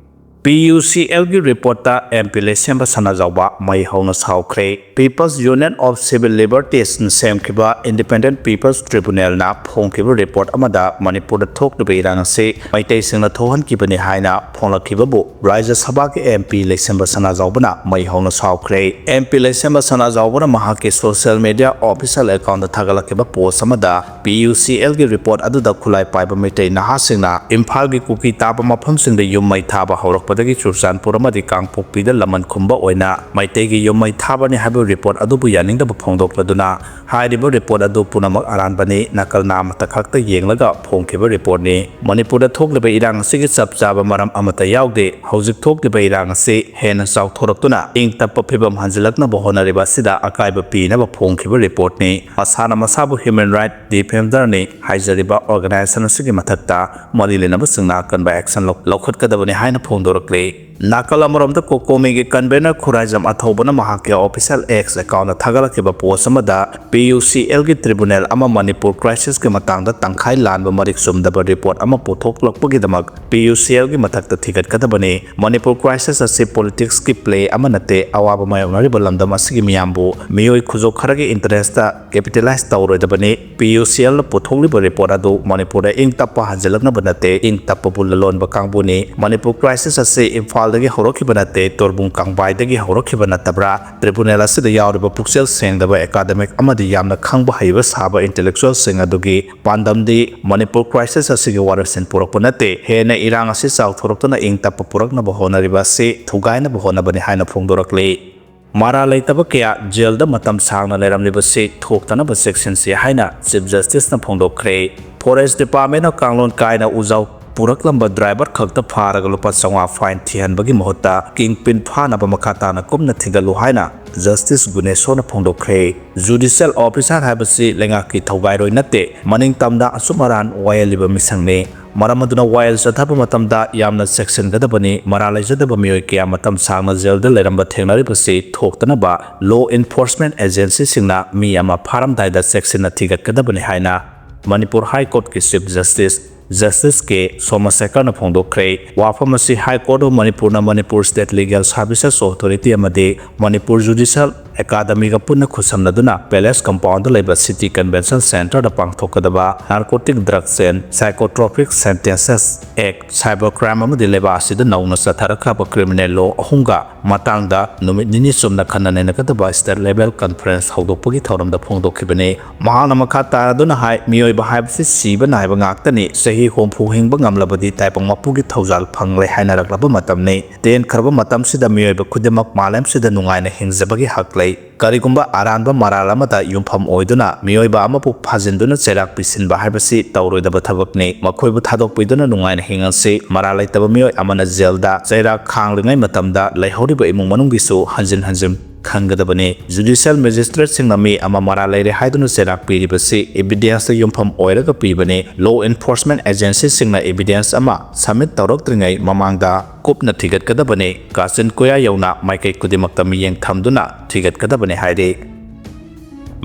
ꯄꯤ ꯌꯨ ꯁꯤ ꯑꯦꯜꯒꯤ ꯔꯤꯄꯣꯔꯠꯇ ꯑꯦꯝ ꯄꯤ ꯂꯩꯁꯦꯝꯕ ꯁꯅꯥꯖꯥꯎꯕ ꯃꯩ ꯍꯧꯅ ꯁꯥꯎꯈ꯭ꯔꯦ꯫ People's Union of Civil Libertiesꯅ ꯁꯦꯝꯈꯤꯕ Independent People's Tribunalꯅ ꯐꯣꯡꯈꯤꯕ ꯔꯤꯄꯣꯔꯠ ꯑꯃꯗ ꯃꯅꯤꯄꯨꯔꯗ ꯊꯣꯛꯂꯤꯕ ꯏꯔꯥꯡ ꯑꯁꯤ ꯃꯩꯇꯩꯁꯤꯡꯅ ꯊꯣꯛꯍꯟꯈꯤꯕꯅꯤ ꯍꯥꯏꯅ ꯐꯣꯡꯂꯛꯈꯤꯕꯕꯨ ꯔꯥꯖ꯭ꯌ ꯁꯚꯥꯒꯤ ꯑꯦꯝ ꯄꯤ ꯂꯩꯁꯦꯝꯕ ꯁꯅꯥꯖꯥꯎꯕꯅ ꯃꯩ ꯍꯧꯅ ꯁꯥꯎꯈ꯭ꯔꯦ꯫ ꯑꯦꯝ ꯄꯤ ꯂꯩꯁꯦꯝꯕ ꯁꯅꯥꯖꯥꯎꯕꯅ ꯃꯍꯥꯛꯀꯤ social media official accountꯇ ꯊꯥꯒꯠꯂꯛꯈꯤꯕ ꯄꯣꯁ ꯑꯃꯗ ꯄꯤ ꯌꯨ ꯁꯤ ꯑꯦꯜꯒꯤ ꯔꯤꯄꯣꯔꯠ ꯑꯗꯨꯗ ꯈꯨꯠꯂꯥꯏ ꯄꯥꯏꯕ ꯃꯩꯇꯩ ꯅꯍꯥꯁꯤꯡꯅ ꯏꯝꯐꯥꯜꯒꯤ ꯀꯨꯀꯤ ꯇꯥꯕ ꯃꯐꯝꯁꯤꯡꯗ ꯌꯨꯝ ꯃꯩ ꯊꯥꯕ ꯍꯧꯔꯛꯄꯗꯒꯤ ꯆꯨꯔꯆꯥꯟꯄꯨꯔ ꯑꯃꯗꯤ ꯀꯥꯡꯄꯣꯛꯄꯤꯗ ꯂꯃꯟ ꯈꯨꯝꯕ ꯑꯣꯏꯅ ꯃꯩꯇꯩꯒꯤ ꯌꯨꯝ ꯃꯩ ꯊꯥꯕꯅꯤ ꯍꯥꯏꯕ ꯔꯤꯄꯣꯔꯠ ꯑꯗꯨꯕꯨ ꯌꯥꯅꯤꯡꯗꯕ ꯐꯣꯡꯗꯣꯛꯂꯗꯨꯅ ꯍꯥꯏꯔꯤꯕ ꯔꯤꯄꯣꯔꯠ ꯑꯗꯨ ꯄꯨꯝꯅꯃꯛ ꯑꯔꯥꯟꯕꯅꯤ, ꯅꯀꯜ ꯅꯥꯝꯃꯇ ꯈꯛꯇ ꯌꯦꯡꯂꯒ ꯐꯣꯡꯈꯤꯕ ꯔꯤꯄꯣꯔꯠꯅꯤ꯫ ꯃꯅꯤꯄꯨꯔꯗ ꯊꯣꯛꯂꯤꯕ ꯏꯔꯥꯡ ꯑꯁꯤꯒꯤ ꯆꯞ ꯆꯥꯕ ꯃꯔꯝ ꯑꯃꯠꯇ ꯌꯥꯎꯗꯦ꯫ ꯍꯧꯖꯤꯛ ꯊꯣꯛꯂꯤꯕ ꯏꯔꯥꯡ ꯑꯁꯤ ꯍꯦꯟꯅ ꯆꯥꯎꯊꯣꯔꯛꯇꯨꯅ ꯏꯪ ꯇꯞꯄ ꯐꯤꯕꯝ ꯍꯟꯖꯤꯜꯂꯛꯅꯕ ꯍꯣꯠꯅꯔꯤꯕ ꯑꯁꯤꯗ ꯑꯀꯥꯏꯕ ꯄꯤꯅꯕ ꯐꯣꯡꯈꯤꯕ ꯔꯤꯄꯣꯔꯠꯅꯤ꯫ ꯃꯁꯥꯅ ꯃꯁꯥꯕꯨ human right defenderꯅꯤ ꯍꯥꯏꯖꯔꯤꯕ organization ꯑꯁꯤꯒꯤ ꯃꯊꯛꯇ ꯃꯔꯤ ꯂꯩꯅꯕꯁꯤꯡꯅ ꯑꯀꯟꯕ action ꯂꯧ-, ꯂꯧꯈꯠꯀꯗꯕꯅꯤ ꯍꯥꯏꯅ ꯐꯣꯡꯗꯣꯔꯛꯂꯤ꯫ ꯅꯥꯀꯜ ꯑꯃꯔꯣꯝꯗ COCOMIꯒꯤ convener ꯈꯨꯔꯥꯏꯖꯝ ꯑꯊꯧꯕꯅ ꯃꯍꯥꯛꯀꯤ official X accountꯇ ꯊꯥꯒꯠꯂꯛꯈꯤꯕ ꯄꯣꯁ ꯑꯃꯗ ꯄꯤ ꯌꯨ ꯁꯤ ꯑꯦꯜꯒꯤ tribunal ꯑꯃ ꯃꯅꯤꯄꯨꯔ crisisꯀꯤ ꯃꯇꯥꯡꯗ ꯇꯪꯈꯥꯏ ꯂꯥꯟꯕ ꯃꯔꯤꯛ ꯆꯨꯝꯗꯕ ꯔꯤꯄꯣꯔꯠ ꯑꯃ ꯄꯨꯊꯣꯛꯂꯛꯄꯒꯤꯗꯃꯛ ꯄꯤ ꯌꯨ ꯁꯤ ꯑꯦꯜꯒꯤ ꯃꯊꯛꯇ ꯊꯤꯒꯠꯀꯗꯕꯅꯤ꯫ ꯃꯅꯤꯄꯨꯔ crisis ꯑꯁꯤ politicsꯀꯤ play ꯑꯃ ꯅꯠꯇꯦ꯫ ꯑꯋꯥꯕ ꯃꯥꯌꯣꯛꯅꯔꯤꯕ ꯂꯝꯗꯝ ꯑꯁꯤꯒꯤ ꯃꯤꯌꯥꯝꯕꯨ ꯃꯤꯑꯣꯏ ꯈꯨꯖꯣꯛ ꯈꯔꯒꯤ interestꯇ capitalise ꯇꯧꯔꯣꯏꯗꯕꯅꯤ꯫ ꯄꯤ ꯌꯨ ꯁꯤ ꯑꯦꯜꯅ ꯄꯨꯊꯣꯛꯂꯤꯕ ꯔꯤꯄꯣꯔꯠ ꯑꯗꯨ ꯃꯅꯤꯄꯨꯔꯗ ꯏꯪ ꯇꯞꯄ ꯍꯟꯖꯤꯜꯂꯛꯅꯕ ꯅꯠꯇꯦ, ꯏꯪ ꯇꯞꯄꯕꯨ ꯂꯂꯣꯟꯕ ꯀꯥꯡꯕꯨꯅꯤ꯫ ꯃꯅꯤꯄꯨꯔ crisis ꯑꯁꯤ ꯏꯝꯐꯥꯜꯗꯒꯤ ꯍꯧꯔꯛꯈꯤꯕ ꯅꯠꯇꯦ, ꯇꯣꯔꯕꯨꯡ ꯀꯥꯡꯕꯥꯏꯗꯒꯤ ꯍꯧꯔꯛꯈꯤꯕ ꯅꯠꯇꯕ꯭ꯔꯥ? Tribunal ꯑꯁꯤꯗ ꯌꯥꯎꯔꯤꯕ ꯄꯨꯛꯆꯦꯜ ꯁꯦꯡꯗꯕ academic ꯑꯃꯗꯤ ꯌꯥꯝꯅ ꯈꯪꯕ ꯍꯩꯕ ꯁꯥꯕ intellectualꯁꯤꯡ ꯑꯗꯨꯒꯤ ꯄꯥꯟꯗꯝꯗꯤ ꯃꯅꯤꯄꯨꯔ crisis ꯑꯁꯤꯒꯤ ꯋꯥꯔꯦꯞꯁꯤꯟ ꯄꯨꯔꯛꯄ ꯅꯠꯇꯦ, ꯍꯦꯟꯅ ꯏꯔꯥꯡ ꯑꯁꯤ ꯆꯥꯎꯊꯣꯔꯛꯇꯨꯅ ꯏꯪ ꯇꯞꯄ ꯄꯨꯔꯛꯅꯕ ꯍꯣꯠꯅꯔꯤꯕ ꯑꯁꯤ ꯊꯨꯒꯥꯏꯅꯕ ꯍꯣꯠꯅꯕꯅꯤ ꯍꯥꯏꯅ ꯐꯣꯡꯗꯣꯔꯛꯂꯤ꯫ ꯃꯔꯥꯜ ꯂꯩꯇꯕ ꯀꯌꯥ ꯖꯦꯜꯗ ꯃꯇꯝ ꯁꯥꯡꯅ ꯂꯩꯔꯝꯂꯤꯕꯁꯤ ꯊꯣꯛꯇꯅꯕ ꯆꯦꯛꯁꯤꯟꯁꯤ ꯍꯥꯏꯅ Chief Justiceꯅ ꯐꯣꯡꯗꯣꯛꯈ꯭ꯔꯦ꯫ Forest Departmentꯅ ꯀꯥꯡꯂꯣꯟ ꯀꯥꯏꯅ ꯎꯖꯥꯎ ꯄꯨꯔꯛꯂꯝꯕ driver ꯈꯛꯇ ꯐꯥꯔꯒ ꯂꯨꯄꯥ ꯆꯥꯝꯃꯉꯥ fine ꯊꯤꯍꯟꯕꯒꯤ ꯃꯍꯨꯠꯇ kingpin ꯐꯥꯅꯕ ꯃꯈꯥ ꯇꯥꯅ ꯀꯨꯞꯅ ꯊꯤꯒꯠꯂꯨ ꯍꯥꯏꯅ Justice ꯒꯨꯅꯦꯁꯣꯔꯅ ꯐꯣꯡꯗꯣꯛꯈ꯭ꯔꯦ꯫ Judicial officer ꯍꯥꯏꯕꯁꯤ ꯂꯩꯉꯥꯛꯀꯤ ꯊꯧꯒꯥꯏꯔꯣꯏ ꯅꯠꯇꯦ, ꯃꯅꯤꯡꯇꯝꯅ ꯑꯆꯨꯝ ꯑꯔꯥꯟ ꯋꯥꯌꯦꯜꯂꯤꯕ ꯃꯤꯁꯛꯅꯤ꯫ ꯃꯔꯝ ꯑꯗꯨꯅ ꯋꯥꯌꯦꯜ ꯆꯠꯊꯕ ꯃꯇꯝꯗ ꯌꯥꯝꯅ ꯆꯦꯛꯁꯤꯟꯒꯗꯕꯅꯤ꯫ ꯃꯔꯥꯜ ꯂꯩꯖꯗꯕ ꯃꯤꯑꯣꯏ ꯀꯌꯥ ꯃꯇꯝ ꯁꯥꯡꯅ ꯖꯦꯜꯗ ꯂꯩꯔꯝꯕ ꯊꯦꯡꯅꯔꯤꯕꯁꯤ ꯊꯣꯛꯇꯅꯕ law enforcement agencyꯁꯤꯡꯅ ꯃꯤ ꯑꯃ ꯐꯥꯔꯝꯗꯥꯏꯗ ꯆꯦꯛꯁꯤꯟꯅ ꯊꯤꯒꯠꯀꯗꯕꯅꯤ ꯍꯥꯏꯅ Manipur High Courtꯀꯤ Chief Justice Justice ꯀꯦ ꯁꯣꯃꯁꯦꯀꯔꯅ ꯐꯣꯡꯗꯣꯛꯈ꯭ꯔꯦ꯫ ꯋꯥꯐꯝ ꯑꯁꯤ High Court of ꯃꯅꯤꯄꯨꯔꯅ Manipur State Legal Services Authority ꯑꯃꯗꯤ ꯃꯅꯤꯄꯨꯔ Judicial Academyꯒ ꯄꯨꯟꯅ ꯈꯨꯠꯁꯝꯅꯗꯨꯅ Palace Compoundꯗ ꯂꯩꯕ City Convention Centreꯗ ꯄꯥꯡꯊꯣꯛꯀꯗꯕ Narcotic Drugs and Psychotropic Substances Act, Cyber Crime ꯑꯃꯗꯤ ꯂꯩꯕꯥꯛ ꯑꯁꯤꯗ ꯅꯧꯅ ꯆꯠꯊꯔꯛꯈ꯭ꯔꯕ criminal law ꯑꯍꯨꯝꯒ ꯃꯇꯥꯡꯗ ꯅꯨꯃꯤꯠ ꯅꯤꯅꯤ ꯆꯨꯞꯅ ꯈꯟꯅ ꯅꯩꯅꯒꯗꯕ State Level Conference ꯍꯧꯗꯣꯛꯄꯒꯤ ꯊꯧꯔꯝꯗ ꯐꯣꯡꯗꯣꯛꯈꯤꯕꯅꯤ꯫ ꯃꯍꯥꯛꯅ ꯃꯈꯥ ꯇꯥꯔꯗꯨꯅ ꯍꯥꯏ, ꯃꯤꯑꯣꯏꯕ ꯍꯥꯏꯕꯁꯤ ꯁꯤꯕ ꯅꯥꯏꯕ ꯉꯥꯛꯇꯅꯤ꯫ ꯆꯍꯤ ꯍꯨꯝꯐꯨ ꯍꯤꯡꯕ ꯉꯝꯂꯕꯗꯤ ꯇꯥꯏꯕꯪ ꯃꯄꯨꯒꯤ ꯊꯧꯖꯥꯜ ꯐꯪꯂꯦ ꯍꯥꯏꯅꯔꯛꯂꯕ ꯃꯇꯝꯅꯤ꯫ ꯇꯦꯟꯈ꯭ꯔꯕ ꯃꯇꯝꯁꯤꯗ ꯃꯤꯑꯣꯏꯕ ꯈꯨꯗꯤꯡꯃꯛ ꯃꯥꯂꯦꯝꯁꯤꯗ ꯅꯨꯡꯉꯥꯏꯅ ꯍꯤꯡꯖꯕꯒꯤ ꯍꯛ ꯂꯩ꯫ ꯀꯔꯤꯒꯨꯝꯕ ꯑꯔꯥꯟꯕ ꯃꯔꯥꯜ ꯑꯃꯗ ꯌꯨꯝꯐꯝ ꯑꯣꯏꯗꯨꯅ ꯃꯤꯑꯣꯏꯕ ꯑꯃꯕꯨ ꯐꯥꯖꯤꯟꯗꯨꯅ ꯆꯩꯔꯥꯛ ꯄꯤꯁꯤꯟꯕ ꯍꯥꯏꯕꯁꯤ ꯇꯧꯔꯣꯏꯗꯕ ꯊꯕꯛꯅꯤ꯫ ꯃꯈꯣꯏꯕꯨ ꯊꯥꯗꯣꯛꯄꯤꯗꯨꯅ ꯅꯨꯡꯉꯥꯏꯅ ꯍꯤꯡꯍꯟꯁꯤ꯫ ꯃꯔꯥꯜ ꯂꯩꯇꯕ ꯃꯤꯑꯣꯏ ꯑꯃꯅ ꯖꯦꯜꯗ ꯆꯩꯔꯥꯛ ꯈꯥꯡꯂꯤꯉꯩ ꯃꯇꯝꯗ ꯂꯩꯍꯧꯔꯤꯕ ꯏꯃꯨꯡ ꯃꯅꯨꯡꯒꯤꯁꯨ ꯍꯟꯖꯤꯟ ꯍꯟꯖꯤꯟ ꯈꯪꯒꯗꯕꯅꯤ꯫ Judicial Magistrateꯁꯤꯡꯅ ꯃꯤ ꯑꯃ ꯃꯔꯥꯜ ꯂꯩꯔꯦ ꯍꯥꯏꯗꯨꯅ ꯆꯩꯔꯥꯛ ꯄꯤꯔꯤꯕꯁꯤ evidenceꯇ ꯌꯨꯝꯐꯝ ꯑꯣꯏꯔꯒ ꯄꯤꯕꯅꯤ꯫ Law Enforcement Agencyꯁꯤꯡꯅ evidence ꯑꯃ submit ꯇꯧꯔꯛꯇ꯭ꯔꯤꯉꯩ ꯃꯃꯥꯡꯗ ꯀꯨꯞꯅ ꯊꯤꯒꯠꯀꯗꯕꯅꯤ꯫ ꯀꯥꯆꯤꯟ ꯀꯣꯌꯥ ꯌꯧꯅ ꯃꯥꯏꯀꯩ ꯈꯨꯗꯤꯡꯃꯛꯇ ꯃꯤꯠꯌꯦꯡ ꯊꯝꯗꯨꯅ ꯊꯤꯒꯠꯀꯗꯕꯅꯤ ꯍꯥꯏꯔꯤ꯫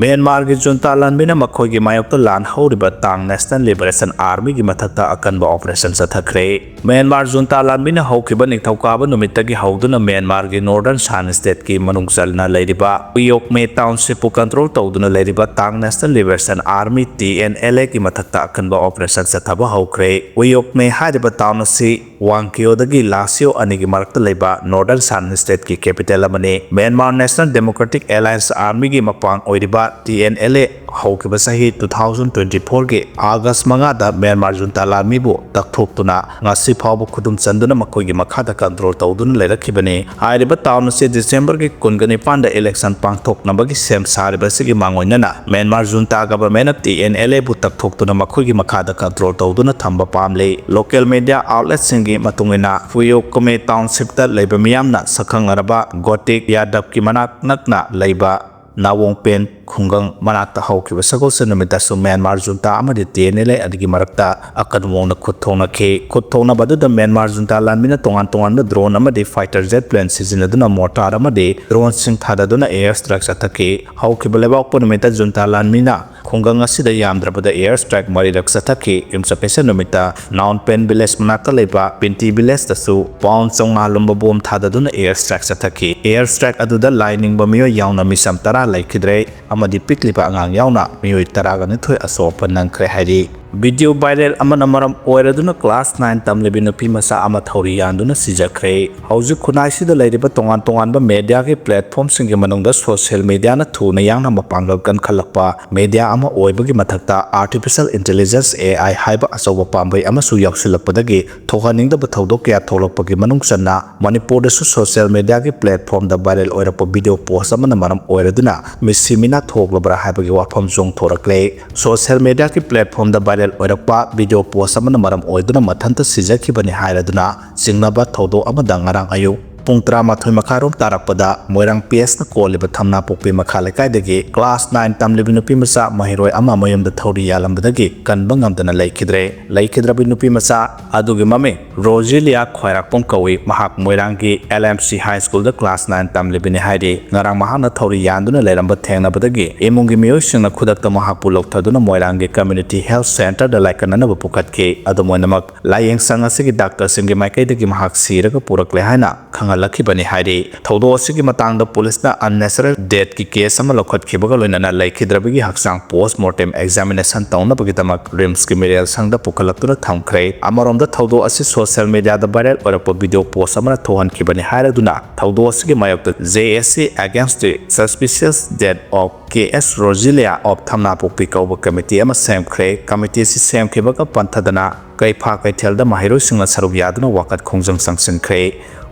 ꯃ꯭ꯌꯥꯟꯃꯥꯔꯒꯤ ꯖꯨꯟꯇꯥ ꯂꯥꯟꯃꯤꯅ ꯃꯈꯣꯏꯒꯤ ꯃꯥꯌꯣꯛꯇ ꯂꯥꯟ ꯍꯧꯔꯤꯕ ꯇꯥꯡ National Liberation Armyꯒꯤ ꯃꯊꯛꯇ ꯑꯀꯟꯕ operation ꯆꯠꯊꯈ꯭ꯔꯦ꯫ ꯃ꯭ꯌꯥꯟꯃꯥꯔ ꯖꯨꯟꯇꯥ ꯂꯥꯟꯃꯤꯅ ꯍꯧꯈꯤꯕ ꯅꯤꯡꯊꯧꯀꯥꯕ ꯅꯨꯃꯤꯠꯇꯒꯤ ꯍꯧꯗꯨꯅ ꯃ꯭ꯌꯥꯟꯃꯥꯔꯒꯤ Northern Shan Stateꯀꯤ ꯃꯅꯨꯡ ꯆꯟꯅ ꯂꯩꯔꯤꯕ ꯎꯌꯣꯛꯃꯦ Townshipꯄꯨ control ꯇꯧꯗꯨꯅ ꯂꯩꯔꯤꯕ ꯇꯥꯡ National Liberation Army, TNLAꯒꯤ ꯃꯊꯛꯇ ꯑꯀꯟꯕ operation ꯆꯠꯊꯕ ꯍꯧꯈ꯭ꯔꯦ꯫ ꯎꯌꯣꯛꯃꯦ ꯍꯥꯏꯔꯤꯕ town ꯑꯁꯤ ꯋꯥꯡꯀꯤꯌꯣꯗꯒꯤ ꯂꯥꯁꯤꯌꯣ ꯑꯅꯤꯒꯤ ꯃꯔꯛꯇ ꯂꯩꯕ Northern Shan Stateꯀꯤ capital ꯑꯃꯅꯤ꯫ Myanmar National Democratic Alliance Armyꯒꯤ ꯃꯄꯥꯡ ꯑꯣꯏꯔꯤꯕ TNLA ꯍꯧꯈꯤꯕ ꯆꯍꯤ two thousand twenty fourꯒꯤ August ꯃꯉꯥꯗ ꯃ꯭ꯌꯥꯟꯃꯥꯔ ꯖꯨꯟꯇꯥ ꯂꯥꯟꯃꯤꯕꯨ ꯇꯛꯊꯣꯛꯇꯨꯅ ꯉꯁꯤ ꯐꯥꯎꯕ ꯈꯨꯗꯨꯝ ꯆꯟꯗꯨꯅ ꯃꯈꯣꯏꯒꯤ ꯃꯈꯥꯗ control ꯇꯧꯗꯨꯅ ꯂꯩꯔꯛꯈꯤꯕꯅꯤ꯫ ꯍꯥꯏꯔꯤꯕ town ꯑꯁꯤ Decemberꯒꯤ ꯀꯨꯟꯒ ꯅꯤꯄꯥꯟꯗ election ꯄꯥꯡꯊꯣꯛꯅꯕꯒꯤ ꯁꯦꯝ ꯁꯥꯔꯤꯕ ꯑꯁꯤꯒꯤ ꯃꯥꯡꯑꯣꯏꯅꯅ ꯃ꯭ꯌꯥꯟꯃꯥꯔ ꯖꯨꯟꯇꯥ governmentꯅ TNLAꯕꯨ ꯇꯛꯊꯣꯛꯇꯨꯅ ꯃꯈꯣꯏꯒꯤ ꯃꯈꯥꯗ control ꯇꯧꯗꯨꯅ ꯊꯝꯕ ꯄꯥꯝꯂꯤ꯫ Local media outletꯁꯤꯡꯒꯤ ꯃꯇꯨꯡ ꯏꯟꯅ ꯐꯨꯌꯣꯀꯃꯦ Townshipꯇ ꯂꯩꯕ ꯃꯤꯌꯥꯝꯅ ꯁꯛꯈꯪꯅꯔꯕ ꯒꯣꯇꯤꯛ ꯌꯥꯗꯕꯀꯤ ꯃꯅꯥꯛ ꯅꯛꯅ ꯂꯩꯕ ꯅꯥꯋꯣꯡꯄꯦꯟ ꯈꯨꯡꯒꯪ ꯃꯅꯥꯛꯇ ꯍꯧꯈꯤꯕ ꯁꯒꯣꯜꯁꯦꯟ ꯅꯨꯃꯤꯠꯇꯁꯨ ꯃ꯭ꯌꯥꯟꯃꯥꯔ ꯖꯨꯟꯇꯥ ꯑꯃꯗꯤ ꯇꯤ ꯑꯦꯟ ꯑꯦꯜ ꯑꯦ ꯑꯅꯤꯒꯤ ꯃꯔꯛꯇ ꯑꯀꯟꯕ ꯃꯑꯣꯡꯗ ꯈꯨꯠ ꯊꯣꯛꯅꯈꯤ꯫ ꯈꯨꯠ ꯊꯣꯛꯅꯕ ꯑꯗꯨꯗ ꯃ꯭ꯌꯥꯟꯃꯥꯔ ꯖꯨꯟꯇꯥ ꯂꯥꯟꯃꯤꯅ ꯇꯣꯉꯥꯟ ꯇꯣꯉꯥꯟꯕ ꯗ꯭ꯔꯣꯟ ꯑꯃꯗꯤ ꯐꯥꯏꯇꯔ ꯖꯦꯠ ꯄ꯭ꯂꯦꯟ ꯁꯤꯖꯤꯟꯅꯗꯨꯅ ꯃꯣꯔꯇꯥꯔ ꯑꯃꯗꯤ ꯗ꯭ꯔꯣꯟꯁꯤꯡ ꯊꯥꯗꯗꯨꯅ ꯑꯦꯌꯔ ꯁ꯭ꯇ꯭ꯔꯥꯏꯛ ꯆꯠꯊꯈꯤ꯫ ꯍꯧꯈꯤꯕ ꯂꯩꯕꯥꯛꯄꯣꯛꯄ ꯅꯨꯃꯤꯠꯇ ꯖꯨꯟꯇꯥ ꯂꯥꯟꯃꯤꯅ ꯈꯨꯡꯒꯪ ꯑꯁꯤꯗ ꯌꯥꯝꯗ꯭ꯔꯕꯗ ꯑꯦꯌꯔ ꯁ꯭ꯇ꯭ꯔꯥꯏꯛ ꯃꯔꯤꯔꯛ ꯆꯠꯊꯈꯤ꯫ ꯌꯨꯝꯁꯀꯩꯁ ꯅꯨꯃꯤꯠꯇ ꯅꯥꯎꯟꯄꯦꯟ ꯚꯤꯂꯦꯖ ꯃꯅꯥꯛꯇ ꯂꯩꯕ ꯄꯤꯟꯇꯤ ꯚꯤꯂꯦꯖꯇꯁꯨ ꯄꯥꯎꯟ ꯆꯥꯝꯃꯉꯥ ꯂꯨꯝꯕ ꯕꯣꯝ ꯊꯥꯗꯗꯨꯅ ꯑꯦꯌꯔ ꯁ꯭ꯇ꯭ꯔꯥꯏꯛ ꯆꯠꯊꯈꯤ꯫ ꯑꯦꯌꯔ ꯁ꯭ꯇ꯭ꯔꯥꯏꯛ ꯑꯗꯨꯗ ꯂꯥꯏ ꯅꯤꯡꯕ ꯃꯤꯑꯣꯏ ꯌꯥꯎꯅ ꯃꯤꯆꯝ ꯇꯔꯥ ꯂꯩꯈꯤꯗ꯭ꯔꯦ ꯑꯃꯗꯤ ꯄꯤꯛꯂꯤꯕ ꯑꯉꯥꯡ ꯌꯥꯎꯅ ꯃꯤꯑꯣꯏ ꯇꯔꯥꯒ ꯅꯤꯊꯣꯏ ꯑꯁꯣꯛ ꯑꯄꯟ ꯅꯪꯈ꯭ꯔꯦ ꯍꯥꯏꯔꯤ꯫ ꯚꯤꯗꯤꯑꯣ ꯚꯥꯏꯔꯦꯜ ꯑꯃꯅ ꯃꯔꯝ ꯑꯣꯏꯔꯗꯨꯅ ꯀ꯭ꯂꯥꯁ ꯅꯥꯏꯟ ꯇꯝꯂꯤꯕꯤ ꯅꯨꯄꯤ ꯃꯆꯥ ꯑꯃ ꯊꯧꯔꯤ ꯌꯥꯟꯗꯨꯅ ꯁꯤꯖꯈ꯭ꯔꯦ꯫ ꯍꯧꯖꯤꯛ ꯈꯨꯟꯅꯥꯏꯁꯤꯗ ꯂꯩꯔꯤꯕ ꯇꯣꯉꯥꯟ ꯇꯣꯉꯥꯟꯕ ꯃꯦꯗꯤꯌꯥꯒꯤ ꯄ꯭ꯂꯦꯠꯐꯣꯔꯝꯁꯤꯡꯒꯤ ꯃꯅꯨꯡꯗ ꯁꯣꯁꯤꯌꯦꯜ ꯃꯦꯗꯤꯌꯥꯅ ꯊꯨꯅ ꯌꯥꯡꯅ ꯃꯄꯥꯡꯒꯜ ꯀꯟꯈꯠꯂꯛꯄ ꯃꯦꯗꯤꯌꯥ ꯑꯃ ꯑꯣꯏꯕꯒꯤ ꯃꯊꯛꯇ ꯑꯥꯔꯇꯤꯐꯤꯁꯤꯌꯦꯜ ꯏꯟꯇꯦꯂꯤꯖꯦꯟꯁ, ꯑꯦ ꯑꯥꯏ, ꯍꯥꯏꯕ ꯑꯆꯧꯕ ꯄꯥꯝꯕꯩ ꯑꯃꯁꯨ ꯌꯥꯎꯁꯤꯜꯂꯛꯄꯗꯒꯤ ꯊꯣꯛꯍꯟꯅꯤꯡꯗꯕ ꯊꯧꯗꯣꯛ ꯀꯌꯥ ꯊꯣꯛꯂꯛꯄꯒꯤ ꯃꯅꯨꯡ ꯆꯟꯅ ꯃꯅꯤꯄꯨꯔꯗꯁꯨ ꯁꯣꯁꯤꯌꯦꯜ ꯃꯦꯗꯤꯌꯥꯒꯤ ꯄ꯭ꯂꯦꯠꯐꯣꯔꯝꯗ ꯚꯥꯏꯔꯦꯜ ꯑꯣꯏꯔꯛꯄ ꯚꯤꯗꯤꯑꯣ ꯄꯣꯁ ꯑꯃꯅ ꯃꯔꯝ ꯑꯣꯏꯔꯗꯨꯅ ꯃꯤꯁꯤ ꯃꯤꯅꯥ ꯊꯣꯛꯂꯕ꯭ꯔꯥ ꯍꯥꯏꯕꯒꯤ ꯋꯥꯐꯝ ꯆꯣꯡꯊꯣꯔꯛꯂꯦ꯫ ꯁꯣꯁꯤꯌꯦꯜ ꯃꯦꯗꯤꯌꯥꯒꯤ ꯄ꯭ꯂꯦꯠꯐꯣꯔꯝꯗ ꯚꯥꯏꯔꯦꯜ ꯑꯣꯏꯔꯛꯄ ꯚꯤꯗꯤꯑꯣ ꯄꯣꯁ ꯑꯃꯅ ꯃꯔꯝ ꯑꯣꯏꯗꯨꯅ ꯃꯊꯟꯇ ꯁꯤꯖꯈꯤꯕꯅꯤ ꯍꯥꯏꯔꯗꯨꯅ ꯆꯤꯡꯅꯕ ꯊꯧꯗꯣꯛ ꯑꯃꯗ ꯉꯔꯥꯡ ꯑꯌꯨꯛ ꯄꯨꯡ ꯇꯔꯥꯃꯥꯊꯣꯏ ꯃꯈꯥꯏꯔꯣꯝ ꯇꯥꯔꯛꯄꯗ ꯃꯣꯏꯔꯥꯡ ꯄꯤ ꯑꯦꯁꯅ ꯀꯣꯜꯂꯤꯕ ꯊꯝꯅꯥꯄꯣꯛꯄꯤ ꯃꯈꯥ ꯂꯩꯀꯥꯏꯗꯒꯤ ꯀ꯭ꯂꯥꯁ ꯅꯥꯏꯟ ꯇꯝꯂꯤꯕ ꯅꯨꯄꯤ ꯃꯆꯥ ꯃꯍꯩꯔꯣꯏ ꯑꯃ ꯃꯌꯨꯝꯗ ꯊꯧꯔꯤ ꯌꯥꯜꯂꯝꯕꯗꯒꯤ ꯀꯟꯕ ꯉꯝꯗꯅ ꯂꯩꯈꯤꯗ꯭ꯔꯦ꯫ ꯂꯩꯈꯤꯗ꯭ꯔꯕꯤ ꯅꯨꯄꯤ ꯃꯆꯥ ꯑꯗꯨꯒꯤ ꯃꯃꯤꯡ ꯔꯣꯖꯤꯂꯤꯌꯥ ꯈ꯭ꯋꯥꯏꯔꯥꯛꯄꯝ ꯀꯧꯏ꯫ ꯃꯍꯥꯛ ꯃꯣꯏꯔꯥꯡꯒꯤ ꯑꯦꯜ ꯑꯦꯝ ꯁꯤ ꯍꯥꯏ ꯁ꯭ꯀꯨꯜꯗ ꯀ꯭ꯂꯥꯁ ꯅꯥꯏꯟ ꯇꯝꯂꯤꯕꯅꯤ ꯍꯥꯏꯔꯤ꯫ ꯉꯔꯥꯡ ꯃꯍꯥꯛꯅ ꯊꯧꯔꯤ ꯌꯥꯟꯗꯨꯅ ꯂꯩꯔꯝꯕ ꯊꯦꯡꯅꯕꯗꯒꯤ ꯏꯃꯨꯡꯒꯤ ꯃꯤꯑꯣꯏꯁꯤꯡꯅ ꯈꯨꯗꯛꯇ ꯃꯍꯥꯛꯄꯨ ꯂꯧꯊꯗꯨꯅ ꯃꯣꯏꯔꯥꯡꯒꯤ ꯀꯝꯃ꯭ꯌꯨꯅꯤꯇꯤ ꯍꯦꯜꯊ ꯁꯦꯟꯇꯔꯗ ꯂꯥꯏꯀꯠꯅꯅꯕ ꯄꯨꯈꯠꯈꯤ꯫ ꯑꯗꯨꯝ ꯑꯣꯏꯅꯃꯛ, ꯂꯥꯏꯌꯦꯡ ꯁꯪ ꯑꯁꯤꯒꯤ ꯗꯥꯛꯇꯔꯁꯤꯡꯒꯤ ꯃꯥꯏꯀꯩꯗꯒꯤ ꯃꯍꯥꯛ ꯁꯤꯔꯒ ꯄꯨꯔꯛꯂꯦ ꯍꯥꯏꯅ ꯈꯪꯍꯜꯂꯛꯈꯤꯕꯅꯤ ꯍꯥꯏꯔꯤ꯫ ꯊꯧꯗꯣꯛ ꯑꯁꯤꯒꯤ ꯃꯇꯥꯡꯗ ꯄꯨꯂꯤꯁꯅ ꯑꯟꯅꯦꯆꯔꯦꯜ ꯗꯦꯠꯀꯤ ꯀꯦꯁ ꯑꯃ ꯂꯧꯈꯠꯈꯤꯕꯒ ꯂꯣꯏꯅꯅ ꯂꯩꯈꯤꯗ꯭ꯔꯕꯒꯤ ꯍꯛꯆꯥꯡ ꯄꯣꯁꯠꯃꯣꯔꯇꯦꯝ ꯑꯦꯛꯖꯥꯃꯤꯅꯦꯁꯟ ꯇꯧꯅꯕꯒꯤꯗꯃꯛ ꯔꯤꯝꯁꯀꯤ ꯃꯤꯔꯦꯜ ꯁꯪꯗ ꯄꯨꯈꯠꯂꯛꯇꯨꯅ ꯊꯝꯈ꯭ꯔꯦ꯫ ꯑꯃꯔꯣꯝꯗ ꯊꯧꯗꯣꯛ ꯑꯁꯤ ꯁꯣꯁꯤꯌꯦꯜ ꯃꯦꯗꯤꯌꯥꯗ ꯚꯥꯏꯔꯦꯜ ꯑꯣꯏꯔꯛꯄ ꯚꯤꯗꯤꯑꯣ ꯄꯣꯁꯠ ꯑꯃꯅ ꯊꯣꯛꯍꯟꯈꯤꯕꯅꯤ ꯍꯥꯏꯔꯗꯨꯅ ꯊꯧꯗꯣꯛ ꯑꯁꯤꯒꯤ ꯃꯥꯌꯣꯛꯇ J A C Against the Suspicious Death of K S Rosilia of ꯊꯝꯅꯥꯄꯣꯛꯄꯤ ꯀꯧꯕ ꯀꯃꯤꯇꯤ ꯑꯃ ꯁꯦꯝꯈ꯭ꯔꯦ꯫ ꯀꯃꯤꯇꯤ ꯑꯁꯤ ꯁꯦꯝꯈꯤꯕꯒ ꯄꯟꯊꯗꯅ ꯀꯩꯐꯥ ꯀꯩꯊꯦꯜꯗ ꯃꯍꯩꯔꯣꯏꯁꯤꯡꯅ ꯁꯔꯨꯛ ꯌꯥꯗꯨꯅ ꯋꯥꯀꯠ ꯈꯣꯡꯖꯪ ꯆꯪꯁꯤꯟꯈ꯭ꯔꯦ꯫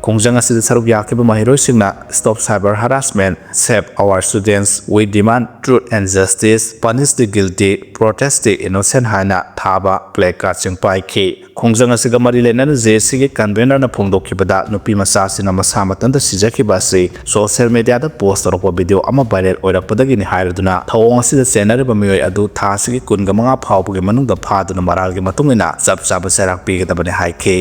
ꯈꯣꯡꯖꯪ ꯑꯁꯤꯗ ꯁꯔꯨꯛ ꯌꯥꯈꯤꯕ ꯃꯍꯩꯔꯣꯏꯁꯤꯡꯅ "Stop cyber harassment, save our students, we demand truth and justice, punish the guilty, protest the innocent" ꯍꯥꯏꯅ ꯊꯥꯕ ꯄ꯭ꯂꯦ ꯀꯥꯔꯗꯁꯤꯡ ꯄꯥꯏꯈꯤ꯫ ꯈꯣꯡꯖꯪ ꯑꯁꯤꯒ ꯃꯔꯤ ꯂꯩꯅꯅ ꯖꯦ ꯑꯦꯁ ꯁꯤꯒꯤ ꯀꯟꯚꯦꯅꯔꯅ ꯐꯣꯡꯗꯣꯛꯈꯤꯕꯗ, ꯅꯨꯄꯤ ꯃꯆꯥ ꯑꯁꯤꯅ ꯃꯁꯥ ꯃꯊꯟꯇ ꯁꯤꯖꯈꯤꯕ ꯑꯁꯤ ꯁꯣꯁꯤꯌꯦꯜ ꯃꯤꯗꯤꯌꯥꯗ ꯄꯣꯁ ꯇꯧꯔꯛꯄ ꯚꯤꯗꯤꯑꯣ ꯑꯃ ꯚꯥꯏꯔꯦꯜ ꯑꯣꯏꯔꯛꯄꯗꯒꯤꯅꯤ ꯍꯥꯏꯔꯗꯨꯅ, ꯊꯧꯑꯣꯡ ꯑꯁꯤꯗ ꯆꯦꯟꯅꯔꯤꯕ ꯃꯤꯑꯣꯏ ꯑꯗꯨ ꯊꯥ ꯑꯁꯤꯒꯤ ꯀꯨꯟꯒ ꯃꯉꯥ ꯐꯥꯎꯕꯒꯤ ꯃꯅꯨꯡꯗ ꯐꯥꯗꯨꯅ ꯃꯔꯥꯜꯒꯤ ꯃꯇꯨꯡ ꯏꯟꯅ ꯆꯞ ꯆꯥꯕ ꯆꯩꯔꯥꯛ ꯄꯤꯒꯗꯕꯅꯤ ꯍꯥꯏꯈꯤ꯫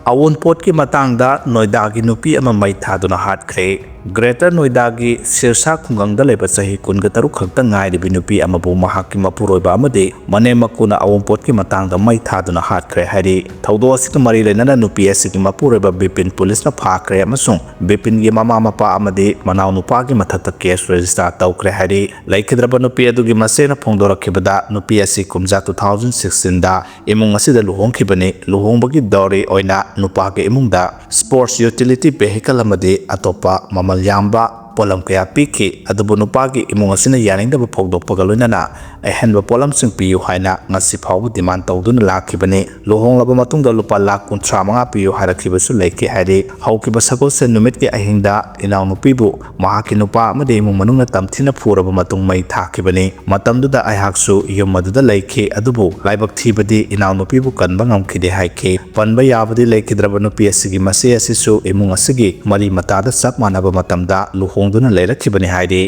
ꯑꯑꯣꯟꯄꯣꯠꯀꯤ ꯃꯇꯥꯡꯗ ꯅꯣꯏꯗꯥꯒꯤ ꯅꯨꯄꯤ ꯑꯃ ꯃꯩ ꯊꯥꯗꯨꯅ ꯍꯥꯠꯈ꯭ꯔꯦ꯫ ꯒ꯭ꯔꯦꯇꯔ ꯅꯣꯏꯗꯥꯒꯤ ꯁꯤꯔꯁꯥ ꯈꯨꯡꯒꯪꯗ ꯂꯩꯕ ꯆꯍꯤ ꯀꯨꯟꯒ ꯇꯔꯨꯛ ꯈꯛꯇ ꯉꯥꯏꯔꯤꯕꯤ ꯅꯨꯄꯤ ꯑꯃꯕꯨ ꯃꯍꯥꯛꯀꯤ ꯃꯄꯨꯔꯣꯏꯕ ꯑꯃꯗꯤ ꯃꯅꯦꯝ ꯃꯀꯨꯅ ꯑꯑꯣꯟꯄꯣꯠꯀꯤ ꯃꯇꯥꯡꯗ ꯃꯩ ꯊꯥꯗꯨꯅ ꯍꯥꯠꯈ꯭ꯔꯦ ꯍꯥꯏꯔꯤ꯫ ꯊꯧꯗꯣꯛ ꯑꯁꯤꯒ ꯃꯔꯤ ꯂꯩꯅꯅ ꯅꯨꯄꯤ ꯑꯁꯤꯒꯤ ꯃꯄꯨꯔꯣꯏꯕ ꯕꯤꯄꯤꯟ ꯄꯨꯂꯤꯁꯅ ꯐꯥꯈ꯭ꯔꯦ ꯑꯃꯁꯨꯡ ꯕꯤꯄꯤꯟꯒꯤ ꯃꯃꯥ ꯃꯄꯥ ꯑꯃꯗꯤ ꯃꯅꯥꯎꯅꯨꯄꯥꯒꯤ ꯃꯊꯛꯇ ꯀꯦꯁ ꯔꯦꯖꯤꯁꯇꯥꯔ ꯇꯧꯈ꯭ꯔꯦ ꯍꯥꯏꯔꯤ꯫ ꯂꯩꯈꯤꯗ꯭ꯔꯕ ꯅꯨꯄꯤ ꯑꯗꯨꯒꯤ ꯃꯆꯦꯅ ꯐꯣꯡꯗꯣꯔꯛꯈꯤꯕꯗ, ꯅꯨꯄꯤ ꯑꯁꯤ ꯀꯨꯝꯖꯥ two thousand sixteen ꯗ ꯏꯃꯨꯡ ꯑꯁꯤꯗ ꯂꯨꯍꯣꯡꯈꯤꯕꯅꯤ꯫ ꯂꯨꯍꯣꯡꯕꯒꯤ ꯗꯧꯔꯤ ꯑꯣꯏꯅ ꯅꯨꯄꯥꯒꯤ ꯏꯃꯨꯡꯗ ꯁ꯭ꯄꯣꯔꯠꯁ ꯌꯨꯇꯤꯂꯤꯇꯤ ꯚꯦꯍꯤꯀꯜ ꯑꯃꯗꯤ ꯑꯇꯣꯞꯄ ꯃꯃꯜ ꯌꯥꯝꯕ ꯄꯣꯠꯂꯝ ꯀꯌꯥ ꯄꯤꯈꯤ, ꯑꯗꯨꯕꯨ ꯅꯨꯄꯥꯒꯤ ꯏꯃꯨꯡ ꯑꯁꯤꯅ ꯌꯥꯅꯤꯡꯗꯕ ꯐꯣꯡꯗꯣꯛꯄꯒ ꯂꯣꯏꯅꯅ ꯑꯍꯦꯟꯕ ꯄꯣꯠꯂꯝꯁꯤꯡ ꯄꯤꯌꯨ ꯍꯥꯏꯅ ꯉꯁꯤ ꯐꯥꯎꯕ ꯗꯤꯃꯥꯟ ꯇꯧꯗꯨꯅ ꯂꯥꯛꯈꯤꯕꯅꯤ꯫ ꯂꯨꯍꯣꯡꯂꯕ ꯃꯇꯨꯡꯗ ꯂꯨꯄꯥ ꯂꯥꯈ ꯀꯨꯟꯊ꯭ꯔꯥ ꯃꯉꯥ ꯄꯤꯌꯨ ꯍꯥꯏꯔꯛꯈꯤꯕꯁꯨ ꯂꯩꯈꯤ ꯍꯥꯏꯔꯤ꯫ ꯍꯧꯈꯤꯕ ꯁꯒꯣꯜꯁꯦꯟ ꯅꯨꯃꯤꯠꯀꯤ ꯑꯍꯤꯡꯗ ꯏꯅꯥꯎꯅꯨꯄꯤꯕꯨ ꯃꯍꯥꯛꯀꯤ ꯅꯨꯄꯥ ꯑꯃꯗꯤ ꯏꯃꯨꯡ ꯃꯅꯨꯡꯅ ꯇꯝꯊꯤꯅ ꯐꯨꯔꯕ ꯃꯇꯨꯡ ꯃꯩ ꯊꯥꯈꯤꯕꯅꯤ꯫ ꯃꯇꯝꯗꯨꯗ ꯑꯩꯍꯥꯛꯁꯨ ꯌꯨꯝ ꯑꯗꯨꯗ ꯂꯩꯈꯤ, ꯑꯗꯨꯕꯨ ꯂꯥꯏꯕꯛ ꯊꯤꯕꯗꯤ ꯏꯅꯥꯎꯅꯨꯄꯤꯕꯨ ꯀꯟꯕ ꯉꯝꯈꯤꯗꯦ ꯍꯥꯏꯈꯤ꯫ ꯄꯟꯕ ꯌꯥꯕꯗꯤ ꯂꯩꯈꯤꯗ꯭ꯔꯕ ꯅꯨꯄꯤ ꯑꯁꯤꯒꯤ ꯃꯆꯦ ꯑꯁꯤꯁꯨ ꯏꯃꯨꯡ ꯑꯁꯤꯒꯤ ꯃꯔꯤ ꯃꯇꯥꯗ ꯆꯞ ꯃꯥꯟꯅꯕ ꯃꯇꯝꯗ ꯂꯨꯍꯣꯡꯗꯨꯅ ꯂꯩꯔꯛꯈꯤꯕꯅꯤ ꯍꯥꯏꯔꯤ꯫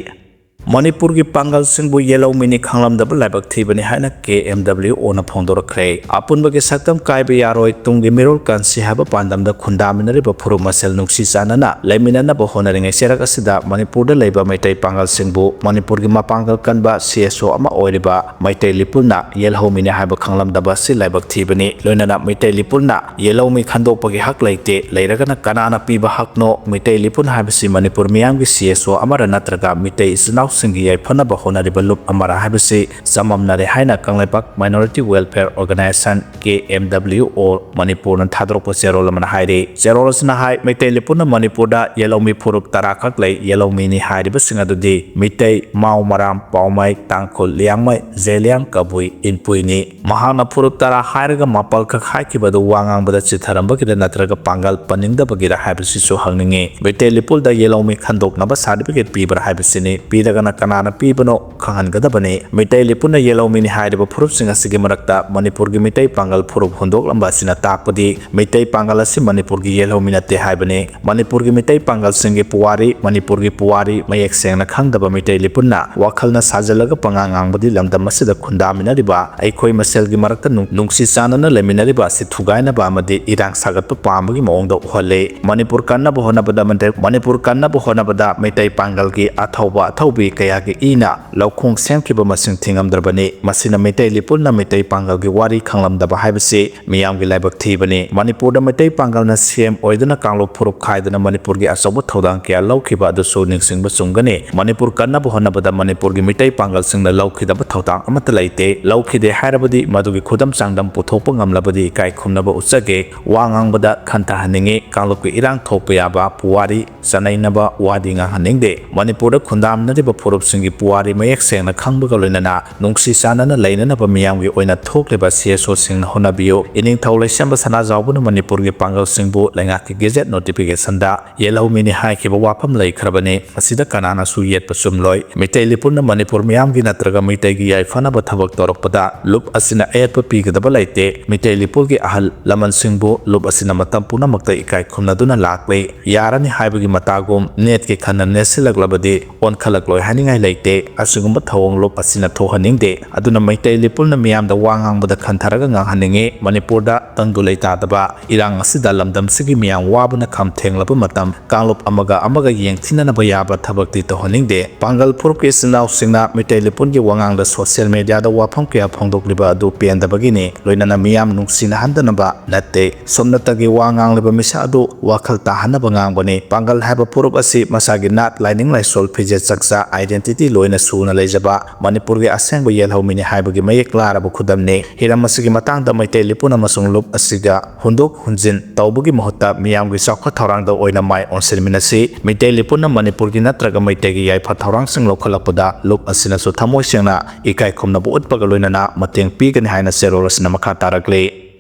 ꯃꯅꯤꯄꯨꯔꯒꯤ ꯄꯥꯡꯒꯜꯁꯤꯡꯕꯨ ꯌꯦꯜꯍꯧꯃꯤꯅꯤ ꯈꯪꯂꯝꯗꯕ ꯂꯥꯏꯕꯛ ꯊꯤꯕꯅꯤ ꯍꯥꯏꯅ ꯀꯦ ꯑꯦꯝ ꯗꯕ꯭ꯂꯤꯎ ꯑꯣꯅ ꯐꯣꯡꯗꯣꯔꯛꯈ꯭ꯔꯦ꯫ ꯑꯄꯨꯟꯕꯒꯤ ꯁꯛꯇꯝ ꯀꯥꯏꯕ ꯌꯥꯔꯣꯏ, ꯇꯨꯡꯒꯤ ꯃꯤꯔꯣꯜ ꯀꯟꯁꯤ ꯍꯥꯏꯕ ꯄꯥꯟꯗꯝꯗ ꯈꯨꯟꯗꯥꯃꯤꯟꯅꯔꯤꯕ ꯐꯨꯔꯨꯞ ꯃꯁꯦꯜ ꯅꯨꯡꯁꯤ ꯆꯥꯟꯅꯅ ꯂꯩꯃꯤꯟꯅꯅꯕ ꯍꯣꯠꯅꯔꯤꯉꯩ ꯆꯦꯔꯛ ꯑꯁꯤꯗ ꯃꯅꯤꯄꯨꯔꯗ ꯂꯩꯕ ꯃꯩꯇꯩ ꯄꯥꯡꯒꯜꯁꯤꯡꯕꯨ ꯃꯅꯤꯄꯨꯔꯒꯤ ꯃꯄꯥꯡꯒꯜ ꯀꯟꯕ ꯁꯤ ꯑꯦꯁ ꯑꯣ ꯑꯃ ꯑꯣꯏꯔꯤꯕ ꯃꯩꯇꯩ ꯂꯤꯄꯨꯜꯅ ꯌꯦꯜꯍꯧꯃꯤꯅꯤ ꯍꯥꯏꯕ ꯈꯪꯂꯝꯗꯕ ꯑꯁꯤ ꯂꯥꯏꯕꯛ ꯊꯤꯕꯅꯤ꯫ ꯂꯣꯏꯅꯅ ꯃꯩꯇꯩ ꯂꯤꯄꯨꯜꯅ ꯌꯦꯜꯍꯧꯃꯤ ꯈꯟꯗꯣꯛꯄꯒꯤ ꯍꯛ ꯂꯩꯇꯦ, ꯂꯩꯔꯒꯅ ꯀꯅꯥꯅ ꯄꯤꯕ ꯍꯛꯅꯣ? ꯃꯩꯇꯩ ꯂꯤꯄꯨꯜ ꯍꯥꯏꯕꯁꯤ ꯃꯅꯤꯄꯨꯔ ꯃꯤꯌꯥꯝꯒꯤ ꯁꯤ ꯑꯦꯁ ꯑꯣ ꯑꯃꯔ ꯅꯠꯇ꯭ꯔꯒ ꯃꯤꯇꯩ ꯏꯆꯤꯜ ꯏꯅꯥꯎ ꯁꯤꯡꯒꯤ ꯌꯥꯏꯐꯅꯕ ꯍꯣꯠꯅꯔꯤꯕ ꯂꯨꯞ ꯑꯃꯔꯥ ꯍꯥꯏꯕꯁꯤ ꯆꯃꯝꯅꯔꯦ ꯍꯥꯏꯅ Kangleipak Minority Welfare Organisation, K M W O, ꯃꯅꯤꯄꯨꯔꯅ ꯊꯥꯗꯣꯔꯛꯄ ꯆꯦꯔꯣꯜ ꯑꯃꯅ ꯍꯥꯏꯔꯤ꯫ ꯆꯦꯔꯣꯜ ꯑꯁꯤꯅ ꯍꯥꯏ, ꯃꯩꯇꯩ ꯂꯤꯄꯨꯅ ꯃꯅꯤꯄꯨꯔꯗ ꯌꯦꯂꯧꯃꯤ ꯐꯨꯔꯨꯞ ꯇꯔꯥ ꯈꯛ ꯂꯩ꯫ ꯌꯦꯂꯧꯃꯤꯅꯤ ꯍꯥꯏꯔꯤꯕꯁꯤꯡ ꯑꯗꯨꯗꯤ ꯃꯤꯇꯩ, ꯃꯥꯎ, ꯃꯔꯥꯝ, ꯄꯥꯎꯃꯩ, ꯇꯥꯡꯈꯨꯜ, ꯂꯤꯌꯥꯡꯃꯩ, ꯖꯦꯂꯤꯌꯥꯡ, ꯀꯕꯨꯏ, ꯏꯟꯄꯨꯏꯅꯤ꯫ ꯃꯍꯥꯛꯅ ꯐꯨꯔꯨꯞ ꯇꯔꯥ ꯍꯥꯏꯔꯒ ꯃꯥꯄꯜ ꯈꯛ ꯍꯥꯏꯈꯤꯕ ꯑꯗꯨ ꯋꯥ ꯉꯥꯡꯕꯗ ꯆꯤꯊꯔꯝꯕꯒꯤꯔ ꯅꯠꯇ꯭ꯔꯒ ꯄꯥꯡꯒꯜ ꯄꯟꯅꯤꯡꯗꯕꯒꯤꯔ ꯍꯥꯏꯕꯁꯤꯁꯨ ꯍꯪꯅꯤꯡꯉꯤ꯫ ꯃꯩꯇꯩ ꯂꯤꯄꯨꯜꯗ ꯌꯦꯂꯧꯃꯤ ꯈꯟꯗꯣꯛꯅꯕ certificate ꯄꯤꯕ꯭ꯔꯥ ꯍꯥꯏꯕꯁꯤꯅꯤ꯫ ꯄꯤꯔꯒꯅ ꯀꯅꯥꯅ ꯄꯤꯕꯅꯣ ꯈꯪꯍꯟꯒꯗꯕꯅꯤ꯫ ꯃꯩꯇꯩ ꯂꯤꯄꯨꯅ ꯌꯦꯂꯧꯃꯤꯅꯤ ꯍꯥꯏꯔꯤꯕ ꯐꯨꯔꯨꯞꯁꯤꯡ ꯑꯁꯤꯒꯤ ꯃꯔꯛꯇ ꯃꯅꯤꯄꯨꯔꯒꯤ ꯃꯤꯇꯩ ꯄꯥꯡꯒꯜ ꯐꯨꯔꯨꯞ ꯍꯨꯟꯗꯣꯛꯂꯝꯕ ꯑꯁꯤꯅ ꯇꯥꯛꯄꯗꯤ ꯃꯤꯇꯩ ꯄꯥꯡꯒꯜ ꯑꯁꯤ ꯃꯅꯤꯄꯨꯔꯒꯤ ꯌꯦꯜꯍꯧꯃꯤ ꯅꯠꯇꯦ ꯍꯥꯏꯕꯅꯤ꯫ ꯃꯅꯤꯄꯨꯔꯒꯤ ꯃꯤꯇꯩ ꯄꯥꯡꯒꯜꯁꯤꯡꯒꯤ ꯄꯨꯋꯥꯔꯤ, ꯃꯅꯤꯄꯨꯔꯒꯤ ꯄꯨꯋꯥꯔꯤ ꯃꯌꯦꯛ ꯁꯦꯡꯅ ꯈꯪꯗꯕ ꯃꯤꯇꯩ ꯂꯤꯄꯨꯟꯅ ꯋꯥꯈꯜꯅ ꯁꯥꯖꯤꯜꯂꯒ ꯄꯉꯥꯡ ꯉꯥꯡꯕꯗꯤ ꯂꯝꯗꯝ ꯑꯁꯤꯗ ꯈꯨꯟꯗꯥꯃꯤꯟꯅꯔꯤꯕ ꯑꯩꯈꯣꯏ ꯃꯁꯦꯜꯒꯤ ꯃꯔꯛꯇ ꯅꯨꯡ-, ꯅꯨꯡꯁꯤ ꯆꯥꯟꯅꯅ ꯂꯩꯃꯤꯟꯅꯔꯤꯕ ꯑꯁꯤ ꯊꯨꯒꯥꯏꯅꯕ ꯑꯃꯗꯤ ꯏꯔꯥꯡ ꯁꯥꯒꯠꯄ ꯄꯥꯝꯕꯒꯤ ꯃꯑꯣꯡꯗ ꯎꯍꯜꯂꯤ꯫ ꯃꯅꯤꯄꯨꯔ ꯀꯟꯅꯕ ꯍꯣꯠꯅꯕꯗ ꯃꯟꯗ-, ꯃꯅꯤꯄꯨꯔ ꯀꯟꯅꯕ ꯍꯣꯠꯅꯕꯗ ꯃꯤꯇꯩ ꯄꯥꯡꯒꯜꯒꯤ ꯑꯊꯧꯕ ꯑꯊꯧꯕꯤ ꯀꯌꯥꯒꯤ ꯏꯅ ꯂꯧꯈꯣꯡ ꯁꯦꯝꯈꯤꯕ ꯃꯁꯤꯡ ꯊꯤꯉꯝꯗ꯭ꯔꯕꯅꯤ꯫ ꯃꯁꯤꯅ ꯃꯤꯇꯩ ꯂꯤꯄꯨꯟꯅ ꯃꯤꯇꯩ ꯄꯥꯡꯒꯜꯒꯤ ꯋꯥꯔꯤ ꯈꯪꯂꯝꯗꯕ ꯍꯥꯏꯕꯁꯤ ꯃꯤꯌꯥꯝꯒꯤ ꯂꯥꯏꯕꯛ ꯊꯤꯕꯅꯤ꯫ ꯃꯅꯤꯄꯨꯔꯗ ꯃꯩꯇꯩ ꯄꯥꯡꯒꯜꯅ ꯁꯤ ꯑꯦꯝ ꯑꯣꯏꯗꯨꯅ ꯀꯥꯡꯂꯨꯞ ꯐꯨꯔꯨꯞ ꯈꯥꯏꯗꯨꯅ ꯃꯅꯤꯄꯨꯔꯒꯤ ꯑꯆꯧꯕ ꯊꯧꯗꯥꯡ ꯀꯌꯥ ꯂꯧꯈꯤꯕ ꯑꯗꯨꯁꯨ ꯅꯤꯡꯁꯤꯡꯕ ꯆꯨꯝꯒꯅꯤ꯫ ꯃꯅꯤꯄꯨꯔ ꯀꯟꯅꯕ ꯍꯣꯠꯅꯕꯗ ꯃꯅꯤꯄꯨꯔꯒꯤ ꯃꯤꯇꯩ ꯄꯥꯡꯒꯜꯁꯤꯡꯅ ꯂꯧꯈꯤꯗꯕ ꯊꯧꯗꯥꯡ ꯑꯃꯠꯇ ꯂꯩꯇꯦ꯫ ꯂꯧꯈꯤꯗꯦ ꯍꯥꯏꯔꯕꯗꯤ ꯃꯗꯨꯒꯤ ꯈꯨꯗꯝ ꯆꯥꯡꯗꯝ ꯄꯨꯊꯣꯛꯄ ꯉꯝꯂꯕꯗꯤ ꯏꯀꯥꯏ ꯈꯨꯝꯅꯕ ꯎꯠꯆꯒꯦ꯫ ꯋꯥ ꯉꯥꯡꯕꯗ ꯈꯟꯊꯍꯟꯅꯤꯡꯉꯤ꯫ ꯀꯥꯡꯂꯨꯞꯀꯤ ꯏꯔꯥꯡ ꯊꯣꯛꯄ ꯌꯥꯕ ꯄꯨꯋꯥꯔꯤ ꯆꯅꯩꯅꯕ ꯋꯥꯗꯤ ꯉꯥꯡꯍꯟꯅꯤꯡꯗꯦ꯫ ꯃꯅꯤꯄꯨꯔꯗ ꯈꯨꯟꯗꯥꯃꯤꯟꯅꯔꯤꯕ ꯐꯨꯔꯨꯞꯁꯤꯡꯒꯤ ꯄꯨꯋꯥꯔꯤ ꯃꯌꯦꯛ ꯁꯦꯡꯅ ꯈꯪꯕꯒ ꯂꯣꯏꯅꯅ ꯅꯨꯡꯁꯤ ꯆꯥꯟꯅꯅ ꯂꯩꯅꯅꯕ ꯃꯤꯌꯥꯝꯒꯤ ꯑꯣꯏꯅ ꯊꯣꯛꯂꯤꯕ ꯁꯤ ꯑꯦꯁ ꯑꯣꯁꯤꯡꯅ ꯍꯣꯠꯅꯕꯤꯌꯨ꯫ ꯏꯅꯤꯡꯊꯧ ꯂꯩꯁꯦꯝꯕ ꯁꯅꯥꯖꯥꯎꯕꯅ ꯃꯅꯤꯄꯨꯔꯒꯤ ꯄꯥꯡꯒꯜꯁꯤꯡꯕꯨ ꯂꯩꯉꯥꯛꯀꯤ ꯒꯦꯖꯦꯠ ꯅꯣꯇꯤꯐꯤꯀꯦꯁꯟꯗ ꯌꯦꯜꯍꯧꯃꯤꯅꯤ ꯍꯥꯏꯈꯤꯕ ꯋꯥꯐꯝ ꯂꯩꯈ꯭ꯔꯕꯅꯤ꯫ ꯃꯁꯤꯗ ꯀꯅꯥꯅꯁꯨ ꯌꯦꯠꯄ ꯆꯨꯝꯂꯣꯏ꯫ ꯃꯤꯇꯩ ꯂꯤꯄꯨꯟꯅ ꯃꯅꯤꯄꯨꯔ ꯃꯤꯌꯥꯝꯒꯤ ꯅꯠꯇ꯭ꯔꯒ ꯃꯤꯇꯩꯒꯤ ꯌꯥꯏꯐꯅꯕ ꯊꯕꯛ ꯇꯧꯔꯛꯄꯗ ꯂꯨꯞ ꯑꯁꯤꯅ ꯑꯌꯦꯠꯄ ꯄꯤꯒꯗꯕ ꯂꯩꯇꯦ꯫ ꯃꯤꯇꯩ ꯂꯤꯄꯨꯜꯒꯤ ꯑꯍꯜ ꯂꯃꯟꯁꯤꯡꯕꯨ ꯂꯨꯞ ꯑꯁꯤꯅ ꯃꯇꯝ ꯄꯨꯝꯅꯃꯛꯇ ꯏꯀꯥꯏ ꯈꯨꯝꯅꯗꯨꯅ ꯂꯥꯛꯂꯤ꯫ ꯌꯥꯔꯅꯤ ꯍꯥꯏꯕꯒꯤ ꯃꯇꯥꯒꯨꯝ ꯅꯦꯠꯀꯤ ꯈꯟꯅ ꯅꯦꯠꯁꯤꯜꯂꯛꯂꯕꯗꯤ ꯑꯣꯟꯈꯠꯂꯛꯂꯣꯏ ꯍꯥꯏꯅꯤꯡꯉꯥꯏ ꯂꯩꯇꯦ꯫ ꯑꯁꯤꯒꯨꯝꯕ ꯊꯧꯑꯣꯡ ꯂꯨꯞ ꯑꯁꯤꯅ ꯊꯣꯛꯍꯟꯅꯤꯡꯗꯦ꯫ ꯑꯗꯨꯅ ꯃꯩꯇꯩ ꯂꯤꯄꯨꯜꯅ ꯃꯤꯌꯥꯝꯗ ꯋꯥ ꯉꯥꯡꯕꯗ ꯈꯟꯊꯔꯒ ꯉꯥꯡꯍꯟꯅꯤꯡꯉꯤ꯫ ꯃꯅꯤꯄꯨꯔꯗ ꯇꯪꯗꯨ ꯂꯩꯇꯥꯗꯕ ꯏꯔꯥꯡ ꯑꯁꯤꯗ ꯂꯝꯗꯝꯁꯤꯒꯤ ꯃꯤꯌꯥꯝ ꯋꯥꯕꯅ ꯈꯝ ꯊꯦꯡꯂꯕ ꯃꯇꯝ ꯀꯥꯡꯂꯨꯞ ꯑꯃꯒ ꯑꯃꯒ ꯌꯦꯡꯊꯤꯅꯅꯕ ꯌꯥꯕ ꯊꯕꯛꯇꯤ ꯇꯧꯍꯟꯅꯤꯡꯗꯦ꯫ ꯄꯥꯡꯒꯜ ꯐꯨꯔꯨꯞꯀꯤ ꯏꯆꯤꯟ ꯏꯅꯥꯎꯁꯤꯡꯅ ꯃꯤꯇꯩ ꯂꯤꯄꯨꯟꯒꯤ ꯋꯥꯉꯥꯡꯗ ꯁꯣꯁꯤꯌꯦꯜ ꯃꯦꯗꯤꯌꯥꯗ ꯋꯥꯐꯝ ꯀꯌꯥ ꯐꯣꯡꯗꯣꯛꯂꯤꯕ ꯑꯗꯨ ꯄꯦꯟꯗꯕꯒꯤꯅꯤ꯫ ꯂꯣꯏꯅꯅ ꯃꯤꯌꯥꯝ ꯅꯨꯡꯁꯤꯅꯍꯟꯗꯅꯕ ꯅꯠꯇꯦ꯫ ꯁꯨꯞꯅꯇꯒꯤ ꯋꯥ ꯉꯥꯡꯂꯤꯕ ꯃꯤꯁꯛ ꯑꯗꯨ ꯋꯥꯈꯜ ꯇꯥꯍꯟꯅꯕ ꯉꯥꯡꯕꯅꯤ꯫ ꯄꯥꯡꯒꯜ ꯍꯥꯏꯕ ꯐꯨꯔꯨꯞ ꯑꯁꯤ ꯃꯁꯥꯒꯤ ꯅꯥꯠ, ꯂꯥꯏꯅꯤꯡ, ꯂꯥꯏꯁꯣꯜ, ꯐꯤꯖꯦꯠ, ꯆꯥꯛꯆꯥ, identity ꯂꯣꯏꯅ ꯁꯨꯅ ꯂꯩꯖꯕ ꯃꯅꯤꯄꯨꯔꯒꯤ ꯑꯁꯦꯡꯕ ꯌꯦꯜꯍꯧꯃꯤꯅꯤ ꯍꯥꯏꯕꯒꯤ ꯃꯌꯦꯛ ꯂꯥꯔꯕ ꯈꯨꯗꯝꯅꯤ꯫ ꯍꯤꯔꯝ ꯑꯁꯤꯒꯤ ꯃꯇꯥꯡꯗ ꯃꯩꯇꯩ ꯂꯤꯄꯨꯟ ꯑꯃꯁꯨꯡ ꯂꯨꯞ ꯑꯁꯤꯒ ꯍꯨꯟꯗꯣꯛ ꯍꯨꯟꯖꯤꯟ ꯇꯧꯕꯒꯤ ꯃꯍꯨꯠꯇ ꯃꯤꯌꯥꯝꯒꯤ ꯆꯥꯎꯈꯠ ꯊꯧꯔꯥꯡꯗ ꯑꯣꯏꯅ ꯃꯥꯏ ꯑꯣꯟꯁꯤꯟꯃꯤꯟꯅꯁꯤ꯫ ꯃꯩꯇꯩ ꯂꯤꯄꯨꯟꯅ ꯃꯅꯤꯄꯨꯔꯒꯤ ꯅꯠꯇ꯭ꯔꯒ ꯃꯩꯇꯩꯒꯤ ꯌꯥꯏꯐ ꯊꯧꯔꯥꯡꯁꯤꯡ ꯂꯧꯈꯠꯂꯛꯄꯗ ꯂꯨꯞ ꯑꯁꯤꯅꯁꯨ ꯊꯃꯣꯏ ꯁꯦꯡꯅ ꯏꯀꯥꯏ ꯈꯨꯝꯅꯕ ꯎꯠꯄꯒ ꯂꯣꯏꯅꯅ ꯃꯇꯦꯡ ꯄꯤꯒꯅꯤ ꯍꯥꯏꯅ ꯆꯦꯔꯣꯜ ꯑꯁꯤꯅ ꯃꯈꯥ ꯇꯥꯔꯛꯂꯤ꯫